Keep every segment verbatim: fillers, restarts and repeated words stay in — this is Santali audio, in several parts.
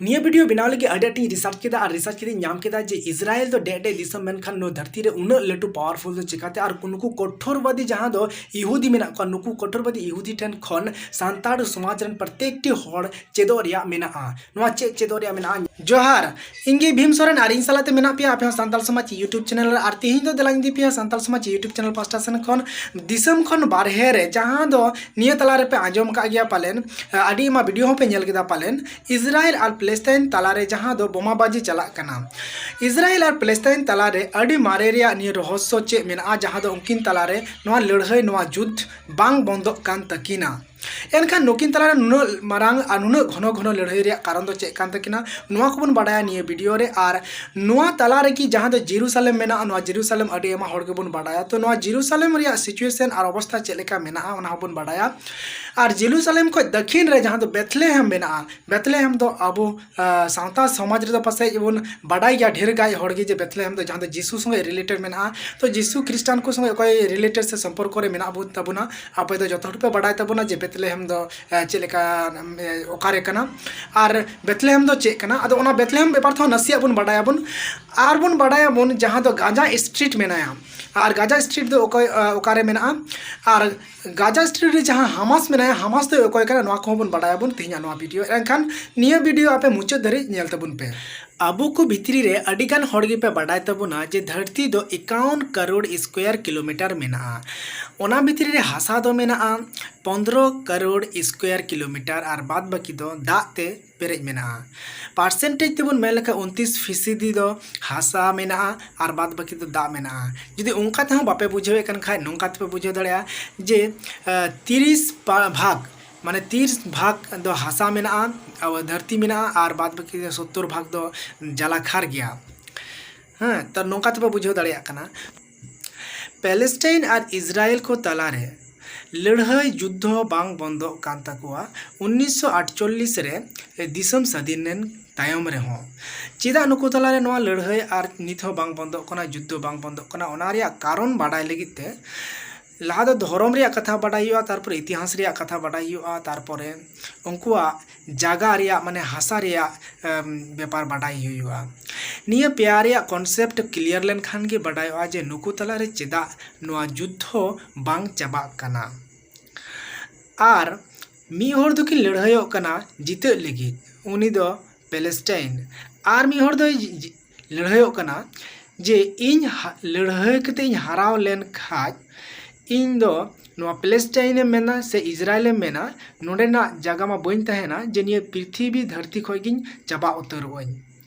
ᱱᱤᱭᱟᱹ ᱵᱷᱤᱰᱤᱭᱳ ᱵᱮᱱᱟᱣ ᱞᱟᱹᱜᱤᱫ ᱟᱹᱰᱤ ᱟᱸᱴᱤᱧ ᱨᱤᱥᱟᱨᱪ ᱠᱮᱫᱟ ᱟᱨ ᱨᱤᱥᱟᱨᱪ ᱠᱟᱛᱮᱧ ᱧᱟᱢ ᱠᱮᱫᱟ ᱡᱮ ᱤᱥᱨᱟᱭᱮᱞ ᱫᱚ ᱰᱮᱡ ᱰᱮᱡ ᱫᱤᱥᱚᱢ, ᱢᱮᱱᱠᱷᱟᱱ ᱱᱚᱣᱟ ᱫᱷᱟᱹᱨᱛᱤ ᱨᱮ ᱩᱱᱟᱹᱜ ᱞᱟᱹᱴᱩ ᱯᱟᱣᱟᱨᱯᱷᱩᱞ ᱫᱚ ᱪᱤᱠᱟᱹᱛᱮ? ᱟᱨ ᱱᱩᱠᱩ ᱠᱚᱴᱷᱳᱨᱵᱟᱫᱤ ᱡᱟᱦᱟᱸ ᱫᱚ ᱤᱦᱩᱫᱤ ᱢᱮᱱᱟᱜ ᱠᱚᱣᱟ, ᱱᱩᱠᱩ ᱠᱚᱴᱷᱳᱨᱵᱟᱫᱤ ᱤᱦᱩᱫᱤ ᱴᱷᱮᱱ ᱠᱷᱚᱱ ᱥᱟᱱᱛᱟᱲ ᱥᱚᱢᱟᱡᱽ ᱨᱮᱱ ᱯᱨᱚᱛᱮᱠᱴᱤ ᱦᱚᱲ ᱪᱮᱫᱚᱜ ᱨᱮᱭᱟᱜ ᱢᱮᱱᱟᱜᱼᱟ᱾ ᱱᱚᱣᱟ ᱪᱮᱫ ᱪᱮᱫᱚᱜ ᱨᱮᱭᱟᱜ ᱢᱮᱱᱟᱜᱼᱟ? ᱡᱚᱦᱟᱨ, ᱤᱧ ᱜᱮ ᱵᱷᱤᱢ ᱥᱚᱨᱮᱱ ᱟᱨ ᱤᱧ ᱥᱟᱞᱟᱜ ᱛᱮ ᱢᱮᱱᱟᱜ ᱯᱮᱭᱟ ᱟᱯᱮ ᱦᱚᱸ ᱥᱟᱱᱛᱟᱲ ᱥᱚᱢᱟᱡᱽ YouTube ᱪᱮᱱᱮᱞ ᱨᱮ᱾ ᱟᱨ ᱛᱤᱦᱤᱧ ᱫᱚ ᱫᱮᱞᱟᱧ ᱤᱫᱤ ᱯᱮᱭᱟ ᱥᱟᱱᱛᱟᱲ ᱥᱚᱢᱟᱡᱽ YouTube ᱪᱮᱱᱮᱞ ᱯᱟᱥᱴᱟ ᱥᱮᱱ ᱠᱷᱚᱱ ᱫᱤᱥᱚᱢ ᱠᱷᱚᱱ ᱵᱟᱨᱦᱮ ᱨᱮ, ᱡᱟᱦᱟᱸ ᱫᱚ ᱱᱤᱭᱟᱹ ᱛᱟᱞᱟ ᱨᱮᱯᱮ ᱟᱸᱡᱚᱢ ᱟᱠᱟᱫ ᱜᱮᱭᱟ ᱯᱟᱞᱮᱱ, ᱟᱹᱰᱤ ᱟᱭᱢᱟ ᱵᱷᱤᱰᱤᱭᱳ ᱦᱚᱸᱯᱮ ᱧᱮᱞ ᱠᱮᱫᱟ ᱯᱟᱞᱮᱱ, ᱤᱥᱨᱟᱭᱮᱞ ᱟᱨ ᱯᱮᱞᱮᱥᱛᱟᱭᱤᱱ ᱛᱟᱞᱟᱨᱮ ᱡᱟᱦᱟᱸ ᱫᱚ ᱵᱳᱢᱟᱵᱟᱡᱤ ᱪᱟᱞᱟᱜ ᱠᱟᱱᱟ᱾ ᱤᱥᱨᱟᱭᱮᱞ ᱟᱨ ᱯᱮᱞᱮᱥᱛᱟᱭᱤᱱ ᱛᱟᱞᱟᱨᱮ ᱟᱹᱰᱤ ᱢᱟᱨᱮ ᱨᱮᱭᱟᱜ ᱱᱤᱭᱟᱹ ᱨᱚᱦᱚᱥᱥᱚ ᱪᱮᱫ ᱢᱮᱱᱟᱜᱼᱟ, ᱡᱟᱦᱟᱸ ᱫᱚ ᱩᱱᱠᱤᱱ ᱛᱟᱞᱟᱨᱮ ᱱᱚᱣᱟ ᱞᱟᱹᱲᱦᱟᱹᱭ, ᱱᱚᱣᱟ ᱡᱩᱫᱽ ᱵᱟᱝ ᱵᱚᱱᱫᱚᱜ ᱠᱟᱱ ᱛᱟᱹᱠᱤᱱᱟ? ᱮᱱᱠᱷᱟᱱ ᱱᱩᱠᱤᱱ ᱛᱟᱞᱟᱨᱮ ᱱᱩᱱᱟᱹᱜ ᱢᱟᱨᱟᱝ ᱟᱨ ᱱᱩᱱᱟᱹᱜ ᱜᱷᱚᱱᱚ ᱜᱷᱚᱱᱚ ᱞᱟᱹᱲᱦᱟᱹᱭ ᱨᱮᱭᱟᱜ ᱠᱟᱨᱚᱱ ᱫᱚ ᱪᱮᱫ ᱠᱟᱱ ᱛᱟᱹᱠᱤᱱᱟ, ᱱᱚᱣᱟ ᱠᱚᱵᱚᱱ ᱵᱟᱰᱟᱭᱟ ᱱᱤᱭᱟᱹ ᱵᱷᱤᱰᱤᱭᱳ ᱨᱮ᱾ ᱟᱨ ᱱᱚᱣᱟ ᱛᱟᱞᱟ ᱨᱮᱜᱮ ᱡᱟᱦᱟᱸ ᱫᱚ ᱡᱮᱨᱩᱥᱟᱞᱮᱢ ᱢᱮᱱᱟᱜᱼᱟ, ᱱᱚᱣᱟ ᱡᱮᱨᱩᱥᱟᱞᱮᱢ ᱟᱹᱰᱤ ᱟᱭᱢᱟ ᱦᱚᱲ ᱜᱮᱵᱚᱱ ᱵᱟᱰᱟᱭᱟ᱾ ᱛᱚ ᱱᱚᱣᱟ ᱡᱮᱨᱩᱥᱟᱞᱮᱢ ᱨᱮᱭᱟᱜ ᱥᱤᱪᱩᱭᱮᱥᱚᱱ ᱟᱨ ᱚᱵᱚᱥᱛᱷᱟ ᱪᱮᱫ ᱞᱮᱠᱟ ᱢᱮᱱᱟᱜᱼᱟ, ᱚᱱᱟ ᱦᱚᱸᱵᱚᱱ ᱵᱟᱰᱟᱭᱟ᱾ ᱟᱨ ᱡᱮᱨᱩᱥᱟᱞᱮᱢ ᱠᱷᱚᱱ ᱫᱟᱹᱠᱷᱤᱱ ᱨᱮ ᱡᱟᱦᱟᱸ ᱫᱚ ᱵᱮᱛᱞᱮᱦᱮᱢ ᱢᱮᱱᱟᱜᱼᱟ, ᱵᱮᱛᱞᱮᱦᱮᱢ ᱫᱚ ᱟᱵᱚ, ᱟ, ᱥᱟᱶᱛᱟ ᱥᱚᱢᱟᱡᱽ ᱨᱮᱫᱚ ᱯᱟᱥᱮᱡ ᱵᱚᱱ ᱵᱟᱰᱟᱭ ᱜᱮᱭᱟ ᱰᱷᱮᱨ ᱜᱟᱭ ᱦᱚᱲ ᱜᱮ ᱡᱮ ᱵᱮᱛᱞᱮᱦᱮᱢ ᱫᱚ ᱡᱟᱦᱟᱸ ᱫᱚ ᱡᱤᱥᱩ ᱥᱚᱸᱜᱮ ᱨᱤᱞᱮᱴᱮᱰ ᱢᱮᱱᱟᱜᱼᱟ᱾ ᱛᱚ ᱡᱤᱥᱩ ᱠᱷᱨᱤᱥᱴᱟᱱ ᱠᱚ ᱥᱚᱸᱜᱮ ᱚᱠᱚᱭ ᱨᱤᱞᱮᱴᱮᱰ ᱥᱮ ᱥᱚᱢᱯᱚᱨᱠᱚ ᱨᱮ ᱢᱮᱱᱟᱜ ᱵᱚᱱ ᱛᱟᱵᱚᱱᱟ, ᱟᱯᱮ ᱫᱚ ᱡᱚᱛᱚ ᱦᱚᱲ ᱯᱮ ᱵᱟᱰᱟᱭ ᱛᱟᱵᱚᱱᱟ ᱡᱮ ᱵᱮᱛᱞᱮᱦᱮᱢ ᱫᱚ, ᱮ, ᱪᱮᱫ ᱞᱮᱠᱟ, ᱮ, ᱚᱠᱟᱨᱮ ᱠᱟᱱᱟ᱾ ᱟᱨ ᱵᱮᱛᱞᱮᱦᱮᱢ ᱫᱚ ᱪᱮᱫ ᱠᱟᱱᱟ? ᱟᱫᱚ ᱚᱱᱟ ᱵᱮᱛᱞᱮᱦᱮᱢ ᱵᱮᱯᱟᱨ ᱛᱮᱦᱚᱸ ᱱᱟᱥᱮᱭᱟᱜ ᱵᱚᱱ ᱵᱟᱰᱟᱭᱟᱵᱚᱱ᱾ ᱟᱨ ᱵᱚᱱ ᱵᱟᱰᱟᱭᱟᱵᱚᱱ ᱡᱟᱦᱟᱸ ᱫᱚ ᱜᱟᱡᱟ ᱥᱴᱨᱤᱴ ᱢᱮᱱᱟᱭᱟ᱾ ᱟᱨ ᱜᱟᱡᱟ ᱥᱴᱨᱤᱴ ᱫᱚ ᱚᱠᱚᱭ, ᱮ, ᱚᱠᱟᱨᱮ ᱢᱮᱱᱟᱜᱼᱟ? ᱟᱨ ᱜᱟᱡᱟ ᱥᱴᱨᱤᱴ ᱨᱮ ᱡᱟᱦᱟᱸ ᱦᱟᱢᱟᱥ ᱢᱮᱱᱟᱭᱟ, ᱦᱟᱢᱟᱥ ᱫᱚ ᱚᱠᱚᱭ ᱠᱟᱱᱟ, ᱱᱚᱣᱟ ᱠᱚᱦᱚᱸ ᱵᱚᱱ ᱵᱟᱰᱟᱭᱟᱵᱚᱱ ᱛᱮᱦᱮᱧᱟᱜ ᱱᱚᱣᱟ ᱵᱷᱤᱰᱤᱭᱳ᱾ ᱮᱱᱠᱷᱟᱱ ᱱᱤᱭᱟᱹ ᱵᱷᱤᱰᱤᱭᱳ ᱟᱯᱮ ᱢᱩᱪᱟᱹᱫ ᱫᱷᱟᱹᱨᱤᱡ ᱧᱮᱞ ᱛᱟᱵᱚᱱ ᱯᱮ᱾ ᱟᱵᱚ ᱠᱚ ᱵᱷᱤᱛᱨᱤ ᱨᱮ ᱟᱹᱰᱤ ᱜᱟᱱ ᱦᱚᱲ ᱜᱮᱯᱮ ᱵᱟᱰᱟᱭ ᱛᱟᱵᱚᱱᱟ ᱡᱮ ᱫᱷᱟᱹᱨᱛᱤ ᱫᱚ ᱮᱠᱟᱣᱚᱱ ᱠᱟᱨᱳᱲ ᱥᱠᱚᱭᱟᱨ ᱠᱤᱞᱳᱢᱤᱴᱟᱨ ᱢᱮᱱᱟᱜᱼᱟ᱾ ᱚᱱᱟ ᱵᱷᱤᱛᱨᱤ ᱨᱮ ᱦᱟᱥᱟ ᱫᱚ ᱢᱮᱱᱟᱜᱼᱟ ᱯᱚᱱᱫᱽᱨᱚ ᱠᱟᱨᱳᱲ ᱥᱠᱚᱭᱟᱨ ᱠᱤᱞᱳᱢᱤᱴᱟᱨ ᱟᱨ ᱵᱟᱫ ᱵᱟᱹᱠᱤ ᱫᱚ ᱫᱟᱜ ᱛᱮ ᱯᱮᱨᱮᱡ ᱢᱮᱱᱟᱜᱼᱟ᱾ ᱯᱟᱨᱥᱮᱱᱴᱮᱡᱽ ᱛᱮᱵᱚᱱ ᱢᱮᱱ ᱞᱮᱠᱷᱟᱱ ᱩᱱᱛᱤᱥ ᱯᱷᱤᱥᱤᱫᱤ ᱫᱚ ᱦᱟᱥᱟ ᱢᱮᱱᱟᱜᱼᱟ ᱟᱨ ᱵᱟᱫ ᱵᱟᱹᱠᱤ ᱫᱚ ᱫᱟᱜ ᱢᱮᱱᱟᱜᱼᱟ᱾ ᱡᱩᱫᱤ ᱚᱱᱠᱟ ᱛᱮᱦᱚᱸ ᱵᱟᱯᱮ ᱵᱩᱡᱷᱟᱹᱣᱮᱫ ᱠᱟᱱ ᱠᱷᱟᱡ, ᱱᱚᱝᱠᱟ ᱛᱮᱯᱮ ᱵᱩᱡᱷᱟᱹᱣ ᱫᱟᱲᱮᱭᱟᱜᱼᱟ ᱡᱮ, ᱟᱸ, ᱛᱤᱨᱤᱥ ᱯᱟ-, ᱵᱷᱟᱜᱽ, ᱢᱟᱱᱮ ᱛᱤᱨᱤᱥ ᱵᱷᱟᱜᱽ ᱫᱚ ᱦᱟᱥᱟ ᱢᱮᱱᱟᱜᱼᱟ, ᱟᱵᱚ ᱫᱷᱟᱹᱨᱛᱤ ᱢᱮᱱᱟᱜᱼᱟ, ᱟᱨ ᱵᱟᱫ ᱵᱟᱹᱠᱤ ᱫᱚ ᱥᱳᱛᱛᱳᱨ ᱵᱷᱟᱜᱽ ᱫᱚ ᱡᱟᱞᱟᱠᱷᱟᱨ ᱜᱮᱭᱟ᱾ ᱦᱮᱸ, ᱛᱚ ᱱᱚᱝᱠᱟ ᱛᱮᱯᱮ ᱵᱩᱡᱷᱟᱹᱣ ᱫᱟᱲᱮᱭᱟᱜ ᱠᱟᱱᱟ᱾ ᱯᱮᱞᱮᱥᱴᱟᱭᱤᱱ ᱟᱨ ᱤᱥᱨᱟᱭᱮᱞ ᱠᱚ ᱛᱟᱞᱟᱨᱮ ᱞᱟᱹᱲᱦᱟᱹᱭ ᱡᱩᱫᱽᱫᱷᱚ ᱵᱟᱝ ᱵᱚᱱᱫᱚᱜ ᱠᱟᱱ ᱛᱟᱠᱚᱣᱟ ᱩᱱᱤᱥᱥᱚ ᱟᱴᱪᱚᱞᱞᱤᱥ ᱨᱮ ᱫᱤᱥᱚᱢ ᱥᱟᱹᱫᱷᱤᱱ ᱞᱮᱱ ᱛᱟᱭᱚᱢ ᱨᱮᱦᱚᱸ᱾ ᱪᱮᱫᱟᱜ ᱱᱩᱠᱩ ᱛᱟᱞᱟᱨᱮ ᱱᱚᱣᱟ ᱞᱟᱹᱲᱦᱟᱹᱭ ᱟᱨ ᱱᱤᱛ ᱦᱚᱸ ᱵᱟᱝ ᱵᱚᱱᱫᱚᱜ ᱠᱟᱱᱟ, ᱡᱩᱫᱽᱫᱷᱚ ᱵᱟᱝ ᱵᱚᱱᱫᱚᱜ ᱠᱟᱱᱟ? ᱚᱱᱟ ᱨᱮᱭᱟᱜ ᱠᱟᱨᱚᱱ ᱵᱟᱰᱟᱭ ᱞᱟᱹᱜᱤᱫ ᱛᱮ ᱞᱟᱦᱟ ᱫᱚ ᱫᱷᱚᱨᱚᱢ ᱨᱮᱭᱟᱜ ᱠᱟᱛᱷᱟ ᱵᱟᱰᱟᱭ ᱦᱩᱭᱩᱜᱼᱟ, ᱛᱟᱨᱯᱚᱨᱮ ᱤᱛᱤᱦᱟᱥ ᱨᱮᱭᱟᱜ ᱠᱟᱛᱷᱟ ᱵᱟᱰᱟᱭ ᱦᱩᱭᱩᱜᱼᱟ, ᱛᱟᱨᱯᱚᱨᱮ ᱩᱱᱠᱩᱣᱟᱜ ᱡᱟᱭᱜᱟ ᱨᱮᱭᱟᱜ, ᱢᱟᱱᱮ ᱦᱟᱥᱟ ᱨᱮᱭᱟᱜ ᱮᱢ, ᱵᱮᱯᱟᱨ ᱵᱟᱰᱟᱭ ᱦᱩᱭᱩᱜᱼᱟ᱾ ᱱᱤᱭᱟᱹ ᱯᱮᱭᱟ ᱨᱮᱭᱟᱜ ᱠᱚᱱᱥᱮᱯᱴ ᱠᱞᱤᱭᱟᱨ ᱞᱮᱱᱠᱷᱟᱱ ᱜᱮ ᱵᱟᱰᱟᱭᱚᱜᱼᱟ ᱡᱮ ᱱᱩᱠᱩ ᱛᱟᱞᱟᱨᱮ ᱪᱮᱫᱟᱜ ᱱᱚᱣᱟ ᱡᱩᱫᱽᱫᱷᱚ ᱵᱟᱝ ᱪᱟᱵᱟᱜ ᱠᱟᱱᱟ᱾ ᱟᱨ ᱢᱤᱫ ᱦᱚᱲ ᱫᱚᱠᱤᱱ ᱞᱟᱹᱲᱦᱟᱹᱭᱚᱜ ᱠᱟᱱᱟ ᱡᱤᱛᱟᱹᱜ ᱞᱟᱹᱜᱤᱫ, ᱩᱱᱤ ᱫᱚ ᱯᱮᱞᱮᱥᱴᱟᱭᱤᱱ᱾ ᱟᱨ ᱢᱤᱫ ᱦᱚᱲ ᱫᱚᱭ ᱡᱤ-, ᱡᱤ-, ᱞᱟᱹᱲᱦᱟᱹᱭᱚᱜ ᱠᱟᱱᱟ ᱡᱮ ᱤᱧ ᱦᱟ-, ᱞᱟᱹᱲᱦᱟᱹᱭ ᱠᱟᱛᱮ ᱤᱧ ᱦᱟᱨᱟᱣ ᱞᱮᱱ ᱠᱷᱟᱡ ᱤᱧ ᱫᱚ ᱱᱚᱣᱟ ᱯᱮᱞᱮᱥᱴᱟᱭᱤᱱ ᱮᱢ ᱢᱮᱱᱟ ᱥᱮ ᱤᱥᱨᱟᱭᱮᱞ ᱮᱢ ᱢᱮᱱᱟ, ᱱᱚᱰᱮᱱᱟᱜ ᱡᱟᱭᱜᱟ ᱢᱟ ᱵᱟᱹᱧ ᱛᱟᱦᱮᱱᱟ, ᱡᱮ ᱱᱤᱭᱟᱹ ᱯᱨᱤᱛᱷᱤᱵᱤ ᱫᱷᱟᱹᱨᱛᱤ ᱠᱷᱚᱡ ᱜᱤᱧ ᱪᱟᱵᱟ ᱩᱛᱟᱹᱨᱚᱜ ᱟᱹᱧ᱾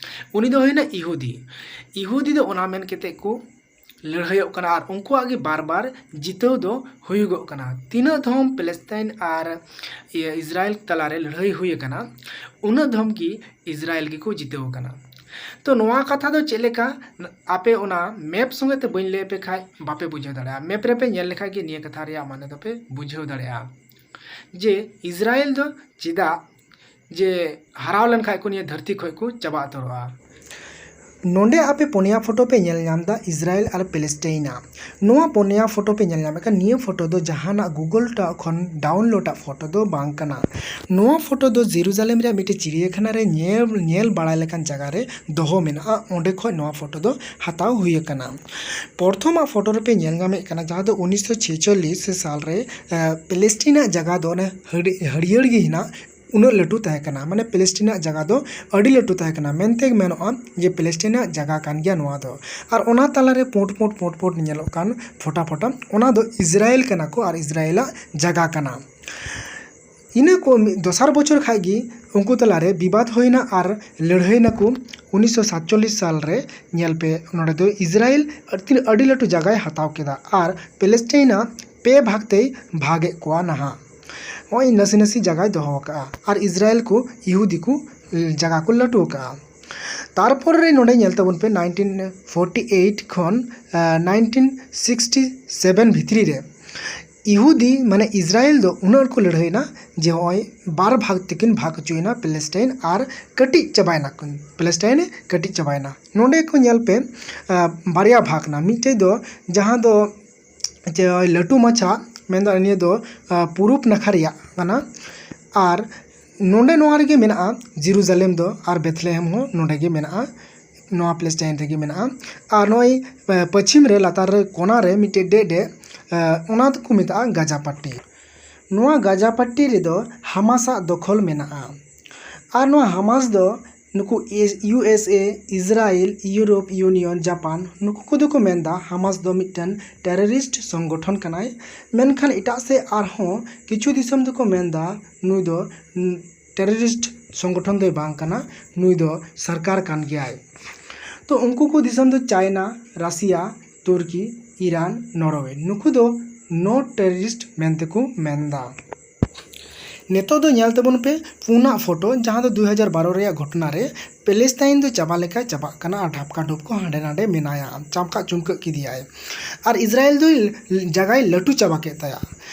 ᱩᱱᱤ ᱫᱚ ᱦᱩᱭᱱᱟ ᱤᱦᱩᱫᱤ᱾ ᱤᱦᱩᱫᱤ ᱫᱚ ᱚᱱᱟ ᱢᱮᱱ ᱠᱟᱛᱮ ᱠᱚ ᱞᱟᱹᱲᱦᱟᱹᱭᱚᱜ ᱠᱟᱱᱟ ᱟᱨ ᱩᱱᱠᱩᱣᱟᱜ ᱜᱮ ᱵᱟᱨ ᱵᱟᱨ ᱡᱤᱛᱟᱹᱣ ᱫᱚ ᱦᱩᱭᱩᱜᱚᱜ ᱠᱟᱱᱟ᱾ ᱛᱤᱱᱟᱹᱜ ᱫᱷᱚᱢ ᱯᱮᱞᱮᱥᱛᱟᱭᱤᱱ ᱟᱨ ᱤᱭᱟᱹ ᱤᱥᱨᱟᱭᱮᱞ ᱛᱟᱞᱟᱨᱮ ᱞᱟᱹᱲᱦᱟᱹᱭ ᱦᱩᱭ ᱟᱠᱟᱱᱟ, ᱩᱱᱟᱹᱜ ᱫᱷᱚᱢ ᱜᱮ ᱤᱥᱨᱟᱭᱮᱞ ᱜᱮᱠᱚ ᱡᱤᱛᱟᱹᱣ ᱟᱠᱟᱱᱟ᱾ ᱛᱚ ᱱᱚᱣᱟ ᱠᱟᱛᱷᱟ ᱫᱚ ᱪᱮᱫ ᱞᱮᱠᱟ, ᱟᱯᱮ ᱚᱱᱟ ᱢᱮᱯ ᱥᱚᱸᱜᱮ ᱛᱮ ᱵᱟᱹᱧ ᱞᱟᱹᱭ ᱟᱯᱮ ᱠᱷᱟᱡ ᱵᱟᱯᱮ ᱵᱩᱡᱷᱟᱹᱣ ᱫᱟᱲᱮᱭᱟᱜᱼᱟ᱾ ᱢᱮᱯ ᱨᱮᱯᱮ ᱧᱮᱞ ᱞᱮᱠᱷᱟᱡ ᱜᱮ ᱱᱤᱭᱟᱹ ᱠᱟᱛᱷᱟ ᱨᱮᱭᱟᱜ ᱢᱟᱱᱮ ᱫᱚᱯᱮ ᱵᱩᱡᱷᱟᱹᱣ ᱫᱟᱲᱮᱭᱟᱜᱼᱟ ᱡᱮ ᱤᱥᱨᱟᱭᱮᱞ ᱫᱚ ᱪᱮᱫᱟᱜ ᱡᱮ ᱦᱟᱨᱟᱣ ᱞᱮᱱᱠᱷᱟᱡ ᱠᱚ ᱱᱤᱭᱟᱹ ᱫᱷᱟᱹᱨᱛᱤ ᱠᱷᱚᱡ ᱠᱚ ᱪᱟᱵᱟ ᱩᱛᱟᱹᱨᱚᱜᱼᱟ᱾ ᱱᱚᱰᱮ ᱟᱯᱮ ᱯᱩᱱᱭᱟ ᱯᱷᱳᱴᱳ ᱯᱮ ᱧᱮᱞ ᱧᱟᱢ ᱮᱫᱟ, ᱤᱥᱨᱟᱭᱮᱞ ᱟᱨ ᱯᱮᱞᱮᱥᱴᱟᱭᱤᱱᱟᱜ᱾ ᱱᱚᱣᱟ ᱯᱩᱱᱭᱟ ᱯᱷᱳᱴᱳ ᱯᱮ ᱧᱮᱞ ᱧᱟᱢᱮᱫ ᱠᱟᱱ, ᱱᱤᱭᱟᱹ ᱯᱷᱳᱴᱳ ᱫᱚ ᱡᱟᱦᱟᱱᱟᱜ ᱜᱩᱜᱚᱞ ᱴᱟᱜ ᱠᱷᱚᱱ ᱰᱟᱣᱩᱱᱞᱳᱰ ᱟᱜ ᱯᱷᱳᱴᱳ ᱫᱚ ᱵᱟᱝ ᱠᱟᱱᱟ᱾ ᱱᱚᱣᱟ ᱯᱷᱳᱴᱳ ᱫᱚ ᱡᱮᱨᱩᱡᱟᱞᱮᱢ ᱨᱮᱭᱟᱜ ᱢᱤᱫᱴᱮᱱ ᱪᱤᱲᱤᱭᱟᱹᱠᱷᱟᱱᱟ ᱨᱮ ᱧᱮᱞ, ᱧᱮᱞ ᱵᱟᱲᱟᱭ ᱞᱮᱠᱟᱱ ᱡᱟᱭᱜᱟ ᱨᱮ ᱫᱚᱦᱚ ᱢᱮᱱᱟᱜᱼᱟ, ᱚᱸᱰᱮ ᱠᱷᱚᱱ ᱱᱚᱣᱟ ᱯᱷᱳᱴᱳ ᱫᱚ ᱦᱟᱛᱟᱣ ᱦᱩᱭ ᱟᱠᱟᱱᱟ᱾ ᱯᱨᱚᱛᱷᱚᱢᱟᱜ ᱯᱷᱳᱴᱳ ᱨᱮᱯᱮ ᱧᱮᱞ ᱧᱟᱢᱮᱫ ᱠᱟᱱᱟ, ᱡᱟᱦᱟᱸ ᱫᱚ ᱩᱱᱤᱥᱥᱚ ᱪᱷᱮᱪᱚᱞᱞᱤᱥ ᱥᱟᱞ ᱨᱮ, ᱮ, ᱯᱮᱞᱮᱥᱴᱤᱱᱟᱜ ᱡᱟᱭᱜᱟ ᱫᱚ ᱚᱱᱮ ᱦᱟᱹᱲ-, ᱦᱟᱹᱨᱭᱟᱹᱲ ᱜᱮ ᱦᱮᱱᱟᱜ, ᱩᱱᱟᱹᱜ ᱞᱟᱹᱴᱩ ᱛᱟᱦᱮᱸ ᱠᱟᱱᱟ, ᱢᱟᱱᱮ ᱯᱮᱞᱮᱥᱴᱤᱱᱟᱜ ᱡᱟᱭᱜᱟ ᱫᱚ ᱟᱹᱰᱤ ᱞᱟᱹᱴᱩ ᱛᱟᱦᱮᱸ ᱠᱟᱱᱟ ᱢᱮᱱᱛᱮ ᱢᱮᱱᱚᱜᱼᱟ ᱡᱮ ᱯᱮᱞᱮᱥᱴᱤᱱᱟᱜ ᱡᱟᱭᱜᱟ ᱠᱟᱱ ᱜᱮᱭᱟ ᱱᱚᱣᱟ ᱫᱚ᱾ ᱟᱨ ᱚᱱᱟ ᱛᱟᱞᱟᱨᱮ ᱯᱩᱸᱰ ᱯᱩᱸᱰ ᱯᱩᱸᱰ ᱯᱩᱸᱰ ᱧᱮᱞᱚᱜ ᱠᱟᱱ ᱯᱷᱚᱴᱟ ᱯᱷᱚᱴᱟ, ᱚᱱᱟ ᱫᱚ ᱤᱥᱨᱟᱭᱮᱞ ᱠᱟᱱᱟ ᱠᱚ ᱟᱨ ᱤᱥᱨᱟᱭᱮᱞᱟᱜ ᱡᱟᱭᱜᱟ ᱠᱟᱱᱟ᱾ ᱤᱱᱟᱹ ᱠᱚ ᱢᱤᱫ ᱫᱚᱥᱟᱨ ᱵᱚᱪᱷᱚᱨ ᱠᱷᱟᱡ ᱜᱮ ᱩᱱᱠᱩ ᱛᱟᱞᱟᱨᱮ ᱵᱤᱵᱟᱫ ᱦᱩᱭᱱᱟ ᱟᱨ ᱞᱟᱹᱲᱦᱟᱹᱭ ᱱᱟᱠᱚ᱾ ᱩᱱᱤᱥᱥᱚ ᱥᱟᱛᱪᱚᱞᱞᱤᱥ ᱥᱟᱞ ᱨᱮ ᱧᱮᱞ ᱯᱮ, ᱱᱚᱰᱮ ᱫᱚ ᱤᱥᱨᱟᱭᱮᱞ ᱟᱹᱰᱤ, ᱟᱹᱰᱤ ᱞᱟᱹᱴᱩ ᱡᱟᱭᱜᱟᱭ ᱦᱟᱛᱟᱣ ᱠᱮᱫᱟ ᱟᱨ ᱯᱮᱞᱮᱥᱴᱟᱭᱤᱱᱟᱜ ᱯᱮ ᱵᱷᱟᱜᱽ ᱛᱮᱭ ᱵᱷᱟᱜᱮᱫ ᱠᱚᱣᱟ ᱱᱟᱦᱟᱜ᱾ ᱱᱚᱜᱼᱚᱭ ᱱᱟᱥᱮ ᱱᱟᱥᱮ ᱡᱟᱭᱜᱟᱭ ᱫᱚᱦᱚ ᱟᱠᱟᱫᱼᱟ ᱟᱨ ᱤᱥᱨᱟᱭᱮᱞ ᱠᱚ, ᱤᱦᱩᱫᱤ ᱠᱚ ᱡᱟᱭᱜᱟ ᱠᱚ ᱞᱟᱹᱴᱩ ᱟᱠᱟᱫᱼᱟ᱾ ᱛᱟᱨᱯᱚᱨ ᱨᱮ ᱱᱚᱰᱮ ᱧᱮᱞ ᱛᱟᱵᱚᱱ ᱯᱮ, ᱱᱟᱭᱤᱱᱴᱤᱱ ᱯᱷᱳᱨᱴᱤ ᱮᱭᱤᱴ ᱠᱷᱚᱱ, ᱟᱸ, ᱱᱟᱭᱤᱱᱴᱤᱱ ᱥᱤᱠᱥᱴᱤ ᱥᱮᱵᱷᱮᱱ ᱵᱷᱤᱛᱨᱤ ᱨᱮ ᱤᱦᱩᱫᱤ, ᱢᱟᱱᱮ ᱤᱥᱨᱟᱭᱮᱞ ᱫᱚ ᱩᱱᱟᱹᱜ ᱠᱚ ᱞᱟᱹᱲᱦᱟᱹᱭᱱᱟ ᱡᱮ ᱦᱚᱸᱜᱼᱚᱭ ᱵᱟᱨ ᱵᱷᱟᱜᱽ ᱛᱮᱠᱤᱱ ᱵᱷᱟᱜᱽ ᱦᱚᱪᱚᱭᱮᱱᱟ ᱯᱮᱞᱮᱥᱴᱟᱭᱤᱱ ᱟᱨ ᱠᱟᱹᱴᱤᱡ ᱪᱟᱵᱟᱭᱮᱱᱟ ᱠᱤᱱ, ᱯᱮᱞᱮᱥᱴᱟᱭᱤᱱ ᱠᱟᱹᱴᱤᱡ ᱪᱟᱵᱟᱭᱮᱱᱟ᱾ ᱱᱚᱰᱮ ᱠᱚ ᱧᱮᱞ ᱯᱮ, ᱟᱸ, ᱵᱟᱨᱭᱟ ᱵᱷᱟᱜᱽ ᱮᱱᱟ, ᱢᱤᱫᱴᱮᱡ ᱫᱚ ᱡᱟᱦᱟᱸ ᱫᱚ ᱡᱮ ᱞᱟᱹᱴᱩ ᱢᱟᱪᱷᱟ, ᱢᱮᱱᱫᱚ ᱱᱤᱭᱟᱹ ᱫᱚ ᱯᱩᱨᱩᱵ ᱱᱟᱠᱷᱟ ᱨᱮᱭᱟᱜ ᱠᱟᱱᱟ᱾ ᱟᱨ ᱱᱚᱰᱮ ᱱᱚᱣᱟ ᱨᱮᱜᱮ ᱢᱮᱱᱟᱜᱼᱟ ᱡᱮᱨᱩᱡᱟᱞᱮᱢ ᱫᱚ, ᱟᱨ ᱵᱮᱛᱷᱞᱮᱦᱮᱢ ᱦᱚᱸ ᱱᱚᱰᱮ ᱜᱮ ᱢᱮᱱᱟᱜᱼᱟ, ᱱᱚᱣᱟ ᱯᱮᱞᱮᱥᱴᱟᱭᱤᱱ ᱨᱮᱜᱮ ᱢᱮᱱᱟᱜᱼᱟ᱾ ᱟᱨ ᱱᱚᱜᱼᱚᱭ ᱯᱟᱹᱪᱷᱤᱢ ᱨᱮ ᱞᱟᱛᱟᱨ ᱨᱮ ᱠᱚᱱᱟ ᱨᱮ ᱢᱤᱫᱴᱮᱡ ᱰᱮᱜ ᱰᱮᱜ, ᱚᱱᱟ ᱫᱚᱠᱚ ᱢᱮᱛᱟᱜᱼᱟ ᱜᱟᱡᱟ ᱯᱟᱴᱴᱤ᱾ ᱱᱚᱣᱟ ᱜᱟᱡᱟ ᱯᱟᱴᱴᱤ ᱨᱮᱫᱚ ᱦᱟᱢᱟᱥᱟᱜ ᱫᱚᱠᱷᱚᱞ ᱢᱮᱱᱟᱜᱼᱟ᱾ ᱟᱨ ᱱᱚᱣᱟ ᱦᱟᱢᱟᱥ ᱫᱚ ᱱᱩᱠᱩ U S A, Israel, Europe union, Japan, ᱱᱩᱠᱩ ᱠᱚᱫᱚ ᱠᱚ ᱢᱮᱱᱫᱟ ᱦᱟᱢᱟᱥ ᱫᱚ ᱢᱤᱫᱴᱮᱱ ᱴᱮᱨᱚᱨᱤᱥᱴ ᱥᱚᱝᱜᱚᱴᱷᱚᱱ ᱠᱟᱱᱟᱭ᱾ ᱢᱮᱱᱠᱷᱟᱱ ᱮᱴᱟᱜ ᱥᱮᱫ ᱟᱨᱦᱚᱸ ᱠᱤᱪᱷᱩ ᱫᱤᱥᱚᱢ ᱫᱚᱠᱚ ᱢᱮᱱᱫᱟ ᱱᱩᱭ ᱫᱚ ᱴᱮᱨᱚᱨᱤᱥᱴ ᱥᱚᱝᱜᱚᱴᱷᱚᱱ ᱫᱚᱭ ᱵᱟᱝ ᱠᱟᱱᱟ, ᱱᱩᱭ ᱫᱚ ᱥᱚᱨᱠᱟᱨ ᱠᱟᱱ ᱜᱮᱭᱟᱭ᱾ ᱛᱚ ᱩᱱᱠᱩ ᱠᱚ ᱫᱤᱥᱚᱢ ᱫᱚ ᱪᱟᱭᱱᱟ, ᱨᱟᱥᱤᱭᱟ, ᱛᱩᱨᱠᱤ, ᱤᱨᱟᱱ, ᱱᱚᱨᱣᱮ, ᱱᱩᱠᱩ ᱫᱚ ᱱᱚ ᱴᱮᱨᱚᱨᱤᱥᱴ ᱢᱮᱱᱛᱮᱠᱚ ᱢᱮᱱᱫᱟ᱾ ᱱᱤᱛᱚᱜ ᱫᱚ ᱧᱮᱞ ᱛᱟᱵᱚᱱ ᱯᱮ ᱯᱩᱱᱟᱜ ᱯᱷᱳᱴᱳ, ᱡᱟᱦᱟᱸ ᱫᱚ ᱫᱩ ᱦᱟᱡᱟᱨ ᱵᱟᱨᱚ ᱨᱮᱭᱟᱜ ᱜᱷᱚᱴᱚᱱᱟ ᱨᱮ ᱯᱮᱞᱮᱥᱛᱟᱭᱤᱱ ᱫᱚ ᱪᱟᱵᱟ ᱞᱮᱠᱟ ᱪᱟᱵᱟᱜ ᱠᱟᱱᱟ ᱟᱨ ᱰᱷᱟᱯᱠᱟ ᱰᱷᱩᱯ ᱠᱚ ᱦᱟᱸᱰᱮ ᱱᱟᱰᱮ ᱢᱮᱱᱟᱭᱟ, ᱪᱟᱢᱠᱟᱜ ᱪᱩᱢᱠᱟᱹᱜ ᱠᱮᱫᱮᱭᱟᱭ᱾ ᱟᱨ ᱤᱥᱨᱟᱭᱮᱞ ᱫᱚ ᱡᱟᱭᱜᱟᱭ ᱞᱟᱹᱴᱩ ᱪᱟᱵᱟ ᱠᱮᱫ ᱛᱟᱭᱟ᱾